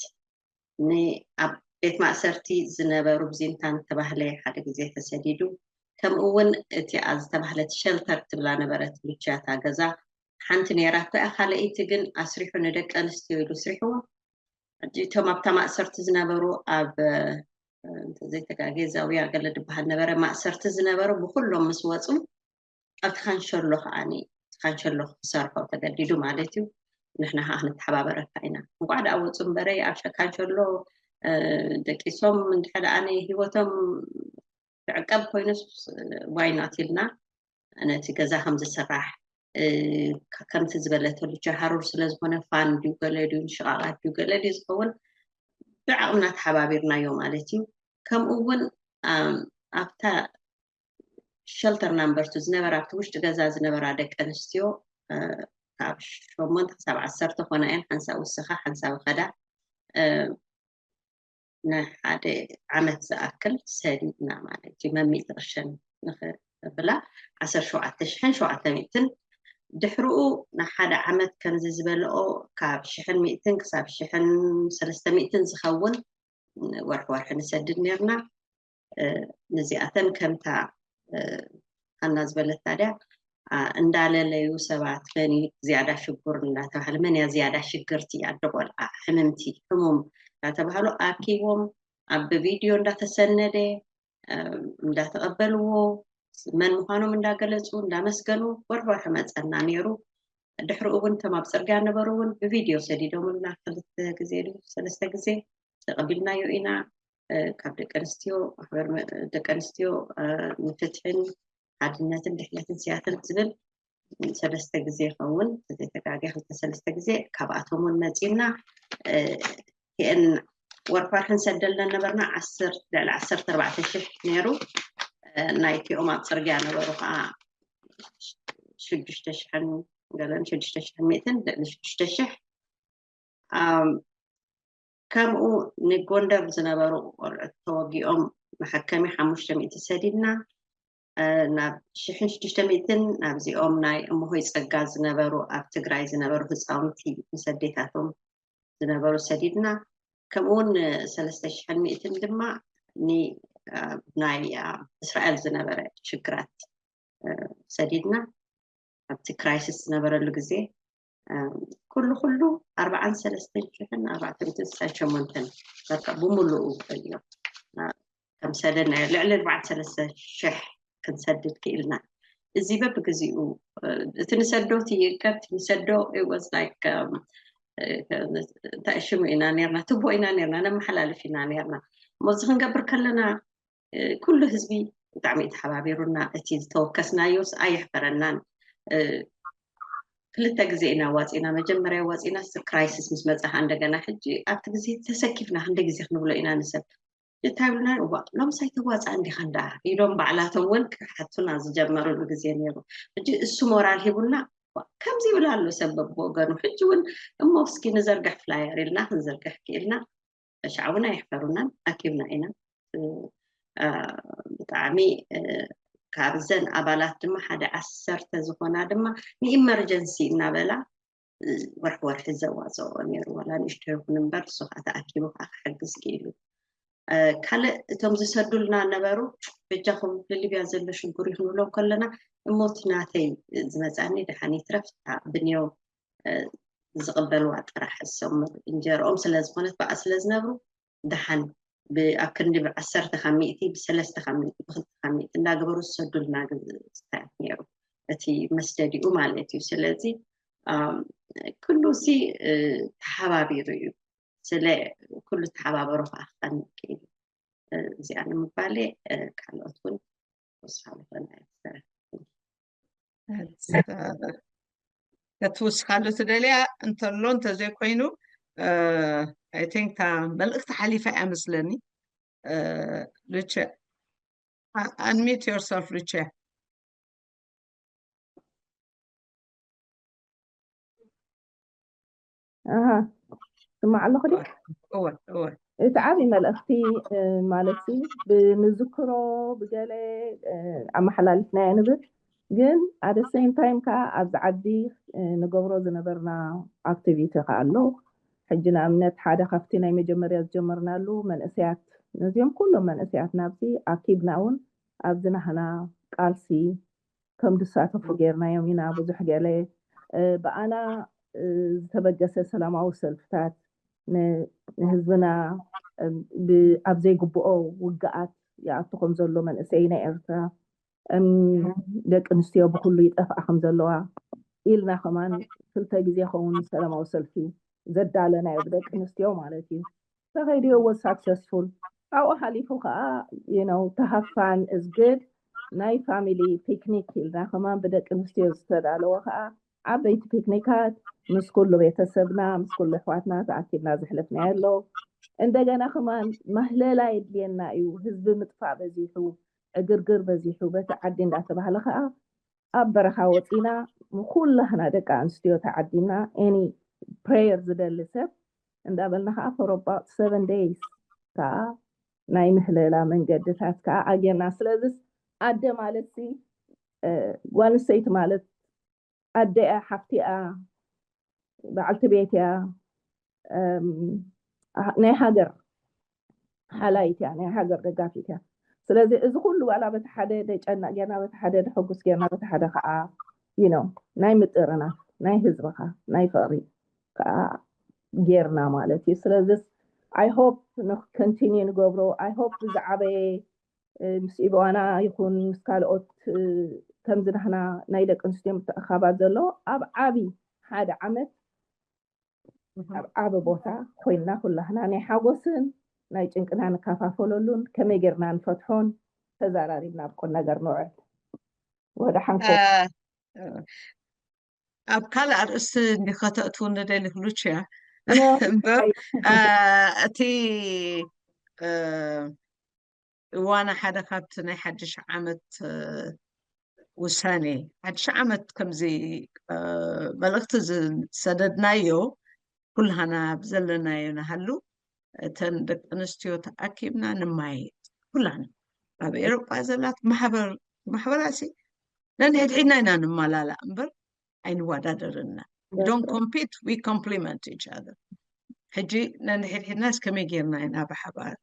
ንኣብ ቤት ማእሰርቲ ዝነበሩ ብዚንታን ተባህለ ሓደ ግዜ ተሰዲዱ። ከምኡ እውን እቲኣ ዝተባህለት ሸልተር ትብላ ነበረት ብቻታ ገዛ ሓንቲ ነይራ እኮ እያ። ካልኣይቲ ግን ኣስሪሑ ንደቂ ኣንስትዮ ኢሉ ስሪሕዎ። ሕጂ እቶም ኣብታ ማእሰርቲ ዝነበሩ ኣብ ዘይተጋጌ ዛውያ ገለ ዝበሃል ነበረ ማእሰርቲ ዝነበሩ ብኩሎም ምስ ወፁ ኣብቲ ካንሸሎ ከዓኒ እቲ ካንሸሎ ክሰርሖ ተገዲዱ ማለት እዩ። ንሕና ከዓ ክንተሓባበረካ ኢና። እንቋዕ ደኣ ወፁ እምበረይ ኣብ ካንሸሎ ደቂሶም እንድሕር ደኣ ህይወቶም ትዕቀብ ኮይኑስ ዋይናት ኢልና ነቲ ገዛ ከም ዝስራሕ ከምቲ ዝበለተሉ ቻሃሩር ስለ ዝኾነ ፋን ድዩ ገለ ድዩ ንሽቓቓት ድዩ ገለ ድዩ ዝኸውን ብዓቕምና ተሓባቢርናዮ ማለት እዩ። ከምኡ እውን ኣብታ ሸልተር ናምበርቱ ዝነበራ ኣብቲ ውሽጢ ገዛ ዝነበራ ደቂ ኣንስትዮ ካብ ሸሞንተ ክሳብ ዓሰርተ ኮና እየን ሓንሳብ ውስኻ ሓንሳብ ኸዳ ንሓደ ዓመት ዝኣክል ሰዲድና ማለት እዩ። መሚት ርሸን ንኽብላ ዓሰርተ ሸውዓተ ሽሕን ሸውዓተ ሚእትን ድሕርኡ ንሓደ ዓመት ከምዚ ዝበልኦ ካብ ሽሕን ሚእትን ክሳብ ሽሕን ሰለስተ ሚእትን ዝኸውን ወርሒ ወርሒ ንሰድድ ነርና። ንዚኣተን ከምታ ሃና ዝበለት ታዲያ እንዳለለዩ ሰባት መን ዝያዳ ሽጉር እንዳተባሃለ መን እያ ዝያዳ ሽግርቲ ኣደ ቆልዓ ሕምምቲ ሕሙም እንዳተባሃሉ ኣኪቦም ኣብ ቪድዮ እንዳተሰነደ እንዳተቐበልዎ መን ምዃኖም እንዳገለፁ እንዳመስገኑ ወርሒ ወርሒ መፀና ነይሩ። ድሕሪኡ እውን እቶም ኣብ ፅርግያ ነበሩ እውን ብቪድዮ ሰዲዶምልና ክልተ ግዜ ሰለስተ ግዜ ተቐቢልናዮ ኢና። ካብ ደቂ ኣንስትዮ ማሕበር ደቂ ኣንስትዮ ንፍትሕን ሓድነትን ድሕነትን ሲያትል ዝብል ሰለስተ ግዜ ይኸውን ተዘይተጋግየ ክልተ ሰለስተ ግዜ ካብኣቶም እውን መፂና ቲኤን ወርፋር ክንሰደለን ነበርና ዓስር ልዕሊ ዓሰርተ ኣርባዕተ ሽሕ ነይሩ። ናይቲኦም ኣብ ፅርግያ ነበሩ ከዓ ሽዱሽተ ሽሕን ገለን ሽዱሽተ ሽሕን ሚእትን ልዕሊ ሽዱሽተ ሽሕ ከምኡ ንጎንደር ዝነበሩ ቆልዑት ተወጊኦም መሐከሚ ሓሙሽተ ሚእቲ ሰዲድና ናብ ሽሕን ሽዱሽተ ሚእትን ናብዚኦም ናይ እምሆይ ፀጋ ዝነበሩ ኣብ ትግራይ ዝነበሩ ህፃውንቲ ምስ ኣዴታቶም ዝነበሩ ሰዲድና ከምኡውን ሰለስተ ሽሕን ሚእትን ድማ ናይ እስራኤል ዝነበረ ሽግራት ሰዲድና ኣብቲ ክራይሲስ ዝነበረሉ ግዜ ኩሉ ኩሉ ኣርባዓን ሰለስተን ሽሕን ኣርባዕተ ሚእትን ስሳን ሸሞንተን በቃ ብምሉኡ ፈልዮ ከም ሰደድናዮ ልዕሊ ኣርባዓን ሰለስተ ሽሕ ክንሰድድ ክኢልና። እዚ በብግዚኡ እቲ ንሰዶ እቲ ይእከብ እቲ ንሰዶ was like እንታይ ሽሙ ኢና ነርና ትቦ ኢና ነርና ነመሓላልፍ ኢና ነርና። እሞ እዚ ክንገብር ከለና ኩሉ ህዝቢ ብጣዕሚ ተሓባቢሩና እቲ ዝተወከስናዮስ ኣየሕፈረናን። ክልተ ግዜ ኢና ዋፂና መጀመርያ ዋፂና ክራይሲስ ምስ መፃኻ እንደገና ሕጂ ኣብቲ ግዜ ተሰኪፍና ክንደ ግዜ ክንብሎ ኢና ንሰብ እንታይ ብልና እዋ ሎምስ ኣይተዋፃእን ዲኻ እንዳ ኢሎም ባዕላቶም እውን ክሓቱና ዝጀመሩሉ ግዜ ነይሩ። ሕጂ እሱ ሞራል ሂቡና ከምዚ ይብል ኣሎ ሰብ በብወገኑ ሕጂ እውን እሞ እስኪ ንዘርግሕ ፍላየር ኢልና ክንዘርግሕ ክኢልና። ሻዕቡና የሕፈሩናን ኣኪብና ኢና። ብጣዕሚ ካብዘን ኣባላት ድማ ሓደ ዓሰርተ ዝኾና ድማ ንኢመርጀንሲ እናበላ ወርሒ ወርሒ ዘዋፅኦ ነይሩ ዋላ ንእሽቶ ይኹን እምበር እሱ ከዓ ተኣኪቡ ከዓ ክሕግዝ ክኢሉ። ካልእ እቶም ዝሰዱልና ነበሩ በጃኹም ልሊብያ ዘሎ ሽጉር ይኽንብሎም ከለና እሞ እቲ ናተይ ዝመፃኒ ደሓን ይትረፍ ብንዮ ዝቕበልዋ ጥራሕ እሶም እንጀርኦም ስለ ዝኾነት ብኣ ስለ ዝነብሩ ደሓን ኣብ ክንዲ ብዓሰርተ ካብ ሚእቲ ብሰለስተ ካብ ሚእቲ ብክልተ ካብ ሚእቲ እንዳገበሩ ዝሰዱልና ግዝታት ነይሩ እቲ መስደዲኡ ማለት እዩ። ስለዚ ኩሉ ሲ ተሓባቢሩ እዩ። ስለ ኩሉ ተሓባበሩ ከዓ ክቐንእ ክኢሉ። እዚኣ ንምባል እየ። ካልኦት እውን ተወስኻሉ ኮይና ከተውስኻሉ ትደልያ እንተሎ እንተዘይኮይኑ፣ I think እታ መልእኽቲ ሓሊፋ እያ መስለኒ። ሉቼ፣ unmute yourself ሉቼ። ኣሃ፣ ስማዕ ኣለኹ ድዩ? እወ እወ። እቲ ዓብዪ መልእኽቲ ማለት ሲ ብንዝክሮ ብገለ ኣመሓላሊፍናዮ ንብል፣ ግን ኣደ ሴም ታይም ከዓ ኣብዚ ዓዲ ንገብሮ ዝነበርና ኣክቲቪቲ ከዓ ኣሎ። ሕጂ ንኣብነት ሓደ ካብቲ ናይ መጀመርያ ዝጀመርናሉ መንእሰያት፣ ነዚኦም ኩሎም መንእሰያት ናብዚ ኣኪብና እውን ኣብዚ ናህና ቃልሲ ከም ዝሳተፉ ጌርናዮም ኢና። ብዙሕ ገለ ብኣና ዝተበገሰ ሰላማዊ ሰልፍታት ንህዝብና ኣብ ዘይግብኦ ውግኣት ይኣቱ ከም ዘሎ መንእሰይ ናይ ኤርትራ ደቂ ኣንስትዮ ብኩሉ ይጠፍኣ ከም ዘለዋ ኢልና ከማን ክልተ ግዜ ኸውን ሰላማዊ ሰልፊ ዘዳለናዮ ብደቂ ኣንስትዮ ማለት እዩ። ተኸይድዮ was successful። ካብኡ ሓሊፉ ከዓ you know to have fun is good። ናይ ፋሚሊ ፒክኒክ ኢልና ከማን ብደቂ ኣንስትዮ ዝተዳለወ ከዓ ዓበይቲ ፒክኒካት ምስ ኩሉ ቤተሰብና ምስ ኩሉ ኣሕዋትና ተኣኪብና ዘሕለፍናዮ ኣሎ። እንደገና ከማን ማህለላ የድልየና እዩ። ህዝቢ ምጥፋእ በዚሑ፣ ዕግርግር በዚሑ በቲ ዓዲ እንዳተባህለ ከዓ ኣብ በረኻ ወፂና ንኩላህና ደቂ ኣንስትዮ ተዓዲምና any prayer ዝደሊ ሰብ እንዳበልና ከዓ for about seven days ከዓ ናይ ምህለላ መንገድታት ከዓ ኣጌርና። ስለዚስ ኣደ ማለት ሲ ጓል ኣንስተይቲ ማለት ኣደ እያ፣ ሓፍቲ እያ፣ በዓልቲ ቤት እያ፣ ናይ ሃገር ሓላይት እያ፣ ናይ ሃገር ደጋፊት እያ። ስለዚ እዚ ኩሉ ዋላ በቲ ሓደ ደጨነቕ ጌርና፣ በቲ ሓደ ደሐጉስ ጌርና፣ በቲ ሓደ ከዓ you know ናይ ምጥርናፍ ናይ ህዝብኻ ናይ ፍቕሪ ከዓ ጌርና ማለት እዩ። ስለዚ I hope continue ንገብሮ። I hope ዝዓበየ ምስ ኢቦዋና ይኹን ምስ ካልኦት ከምዚ ናህና ናይ ደቂ ኣንስትዮ ምትእኻባት ዘሎ ኣብ ዓቢ ሓደ ዓመት ኣብ ዓቢ ቦታ ኮይንና ኩላህና ናይ ሓጎስን ናይ ጭንቅና ንከፋፈለሉን ከመይ ጌርና ንፈትሖን ተዘራሪብና ኣብ ቁም ነገር ንውዕል። ወደ ሓንኮ ኣብ ካልእ ኣርእስቲ እንዲ ከተእትው ንደሊ ክሉች እያ እምበር እቲ ዋና ሓደ ካብቲ ናይ ሓድሽ ዓመት ውሳኔ ሓድሽ ዓመት ከምዚ መልእኽቲ ዝሰደድናዮ ኩልሃና ብዘለናዮ ንሃሉ እተን ደቂ ኣንስትዮ ተኣኪብና ንማየጥ ኩላና ኣብ ኤሮጳ ዘላት ማሕበር ማሕበራሲ ነንሕድሕድና ኢና ንመላላእ እምበር ኣይንወዳደርና don't compete we complement each other ሕጂ ነንሕድሕድናስ ከመይ ጌርና ኢና ብሓባር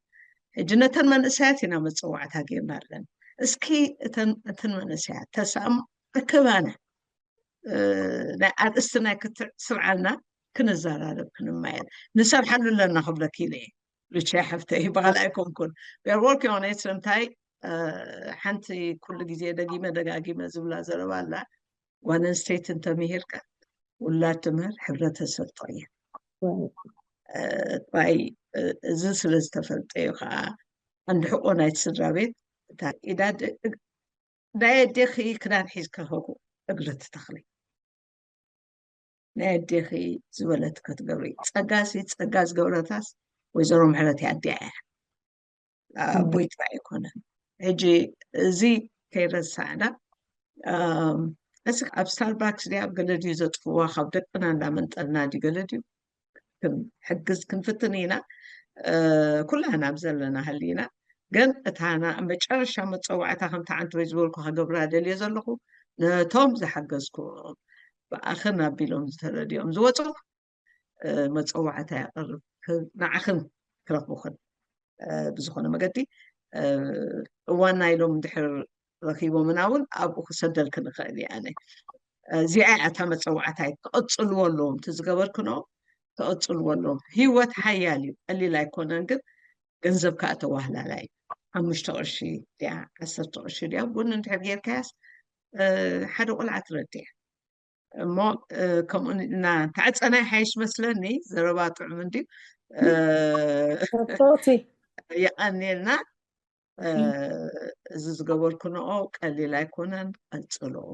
ሕጂ ነተን መንእሰያት ኢና መፀዋዕታ ጌርና ኣለን እስኪ እተን እተን መንእሰያት ተሳም ኣከባና ናይ ኣርእስቲ ናይ ክትዕ ስርዓልና ክንዘራረብ ክንማየር ንሰርሓሉ ኣለና ክብለኪ ኢለ እየ ሉቻ ሓፍተይ ብኻልእ ኣይኮንኩን we are working on it እንታይ ሓንቲ ኩሉ ግዜ ደጊመ ደጋጊመ ዝብላ ዘረባ ኣላ ጓል ኣንስተይቲ እንተምሂርካ ውላድ ትምህር ሕብረተሰብ ትቕይር ጥራይ እዚ ስለ ዝተፈልጠ እዩ ከዓ ኣንዲ ሕቆ ናይቲ ስድራ ቤት እታ ኢዳ ናይ ኣዴኺ ክዳን ሒዝካ ከጉ እግሪ ትተኽሊ ናይ ኣዴኺ ዝበለት ክትገብሪ ጸጋሲ ጸጋ ዝገብረታስ ወይዘሮ ምሕረት ኣዲኣ እያ ኣቦይ ጥራይ ኣይኮነን ሕጂ እዚ ከይረሳዕና እዚ ኣብ ስታርባክስ ድያ ኣብ ገለ ድዩ ዘጥፍዋ ካብ ደቅና እንዳመንጠልና ድዩ ገለ ድዩ ክንሕግዝ ክንፍትን ኢና ኩላህና ኣብ ዘለና ሃሊና ግን እታ መጨረሻ መፀዋዕታ ከምቲ ዓንተወይ ዝበልኩ ከገብራ ደልየ ዘለኹ ነቶም ዝሓገዝኩ ብኣኽን ኣቢሎም ዝተረድኦም ዝወፁ መፀዋዕታ የቕርብ ንዓኽን ክረኽቡኽን ብዝኾነ መገዲ እዋና ኢሎም ድሕር ረኪቦምና እውን ኣብኡ ክሰደልክን እኽእል እየ ኣነ እዚኣ እያ እታ መፀዋዕታይ ክቐፅልዎ ኣለዎም እቲ ዝገበርክኖ ክቐፅልዎ ኣለዎም ህይወት ሓያል እዩ ቀሊል ኣይኮነን ግን ገንዘብ ከዓ ተዋህላላ እዩ ሓሙሽተ ቅርሺ ድያ ዓሰርተ ቅርሺ ድያ ጎኒ እንድሕር ጌርካያስ ሓደ ቆልዓ ትረድያ እሞ ከምኡ እና ተዓፀናይ ሓይሽ መስለኒ ዘረባ ጥዑም እንድዩ ቶቲ የቐኒልና እዚ ዝገበርኩንኦ ቀሊል ኣይኮነን፣ ቀጽልኦ።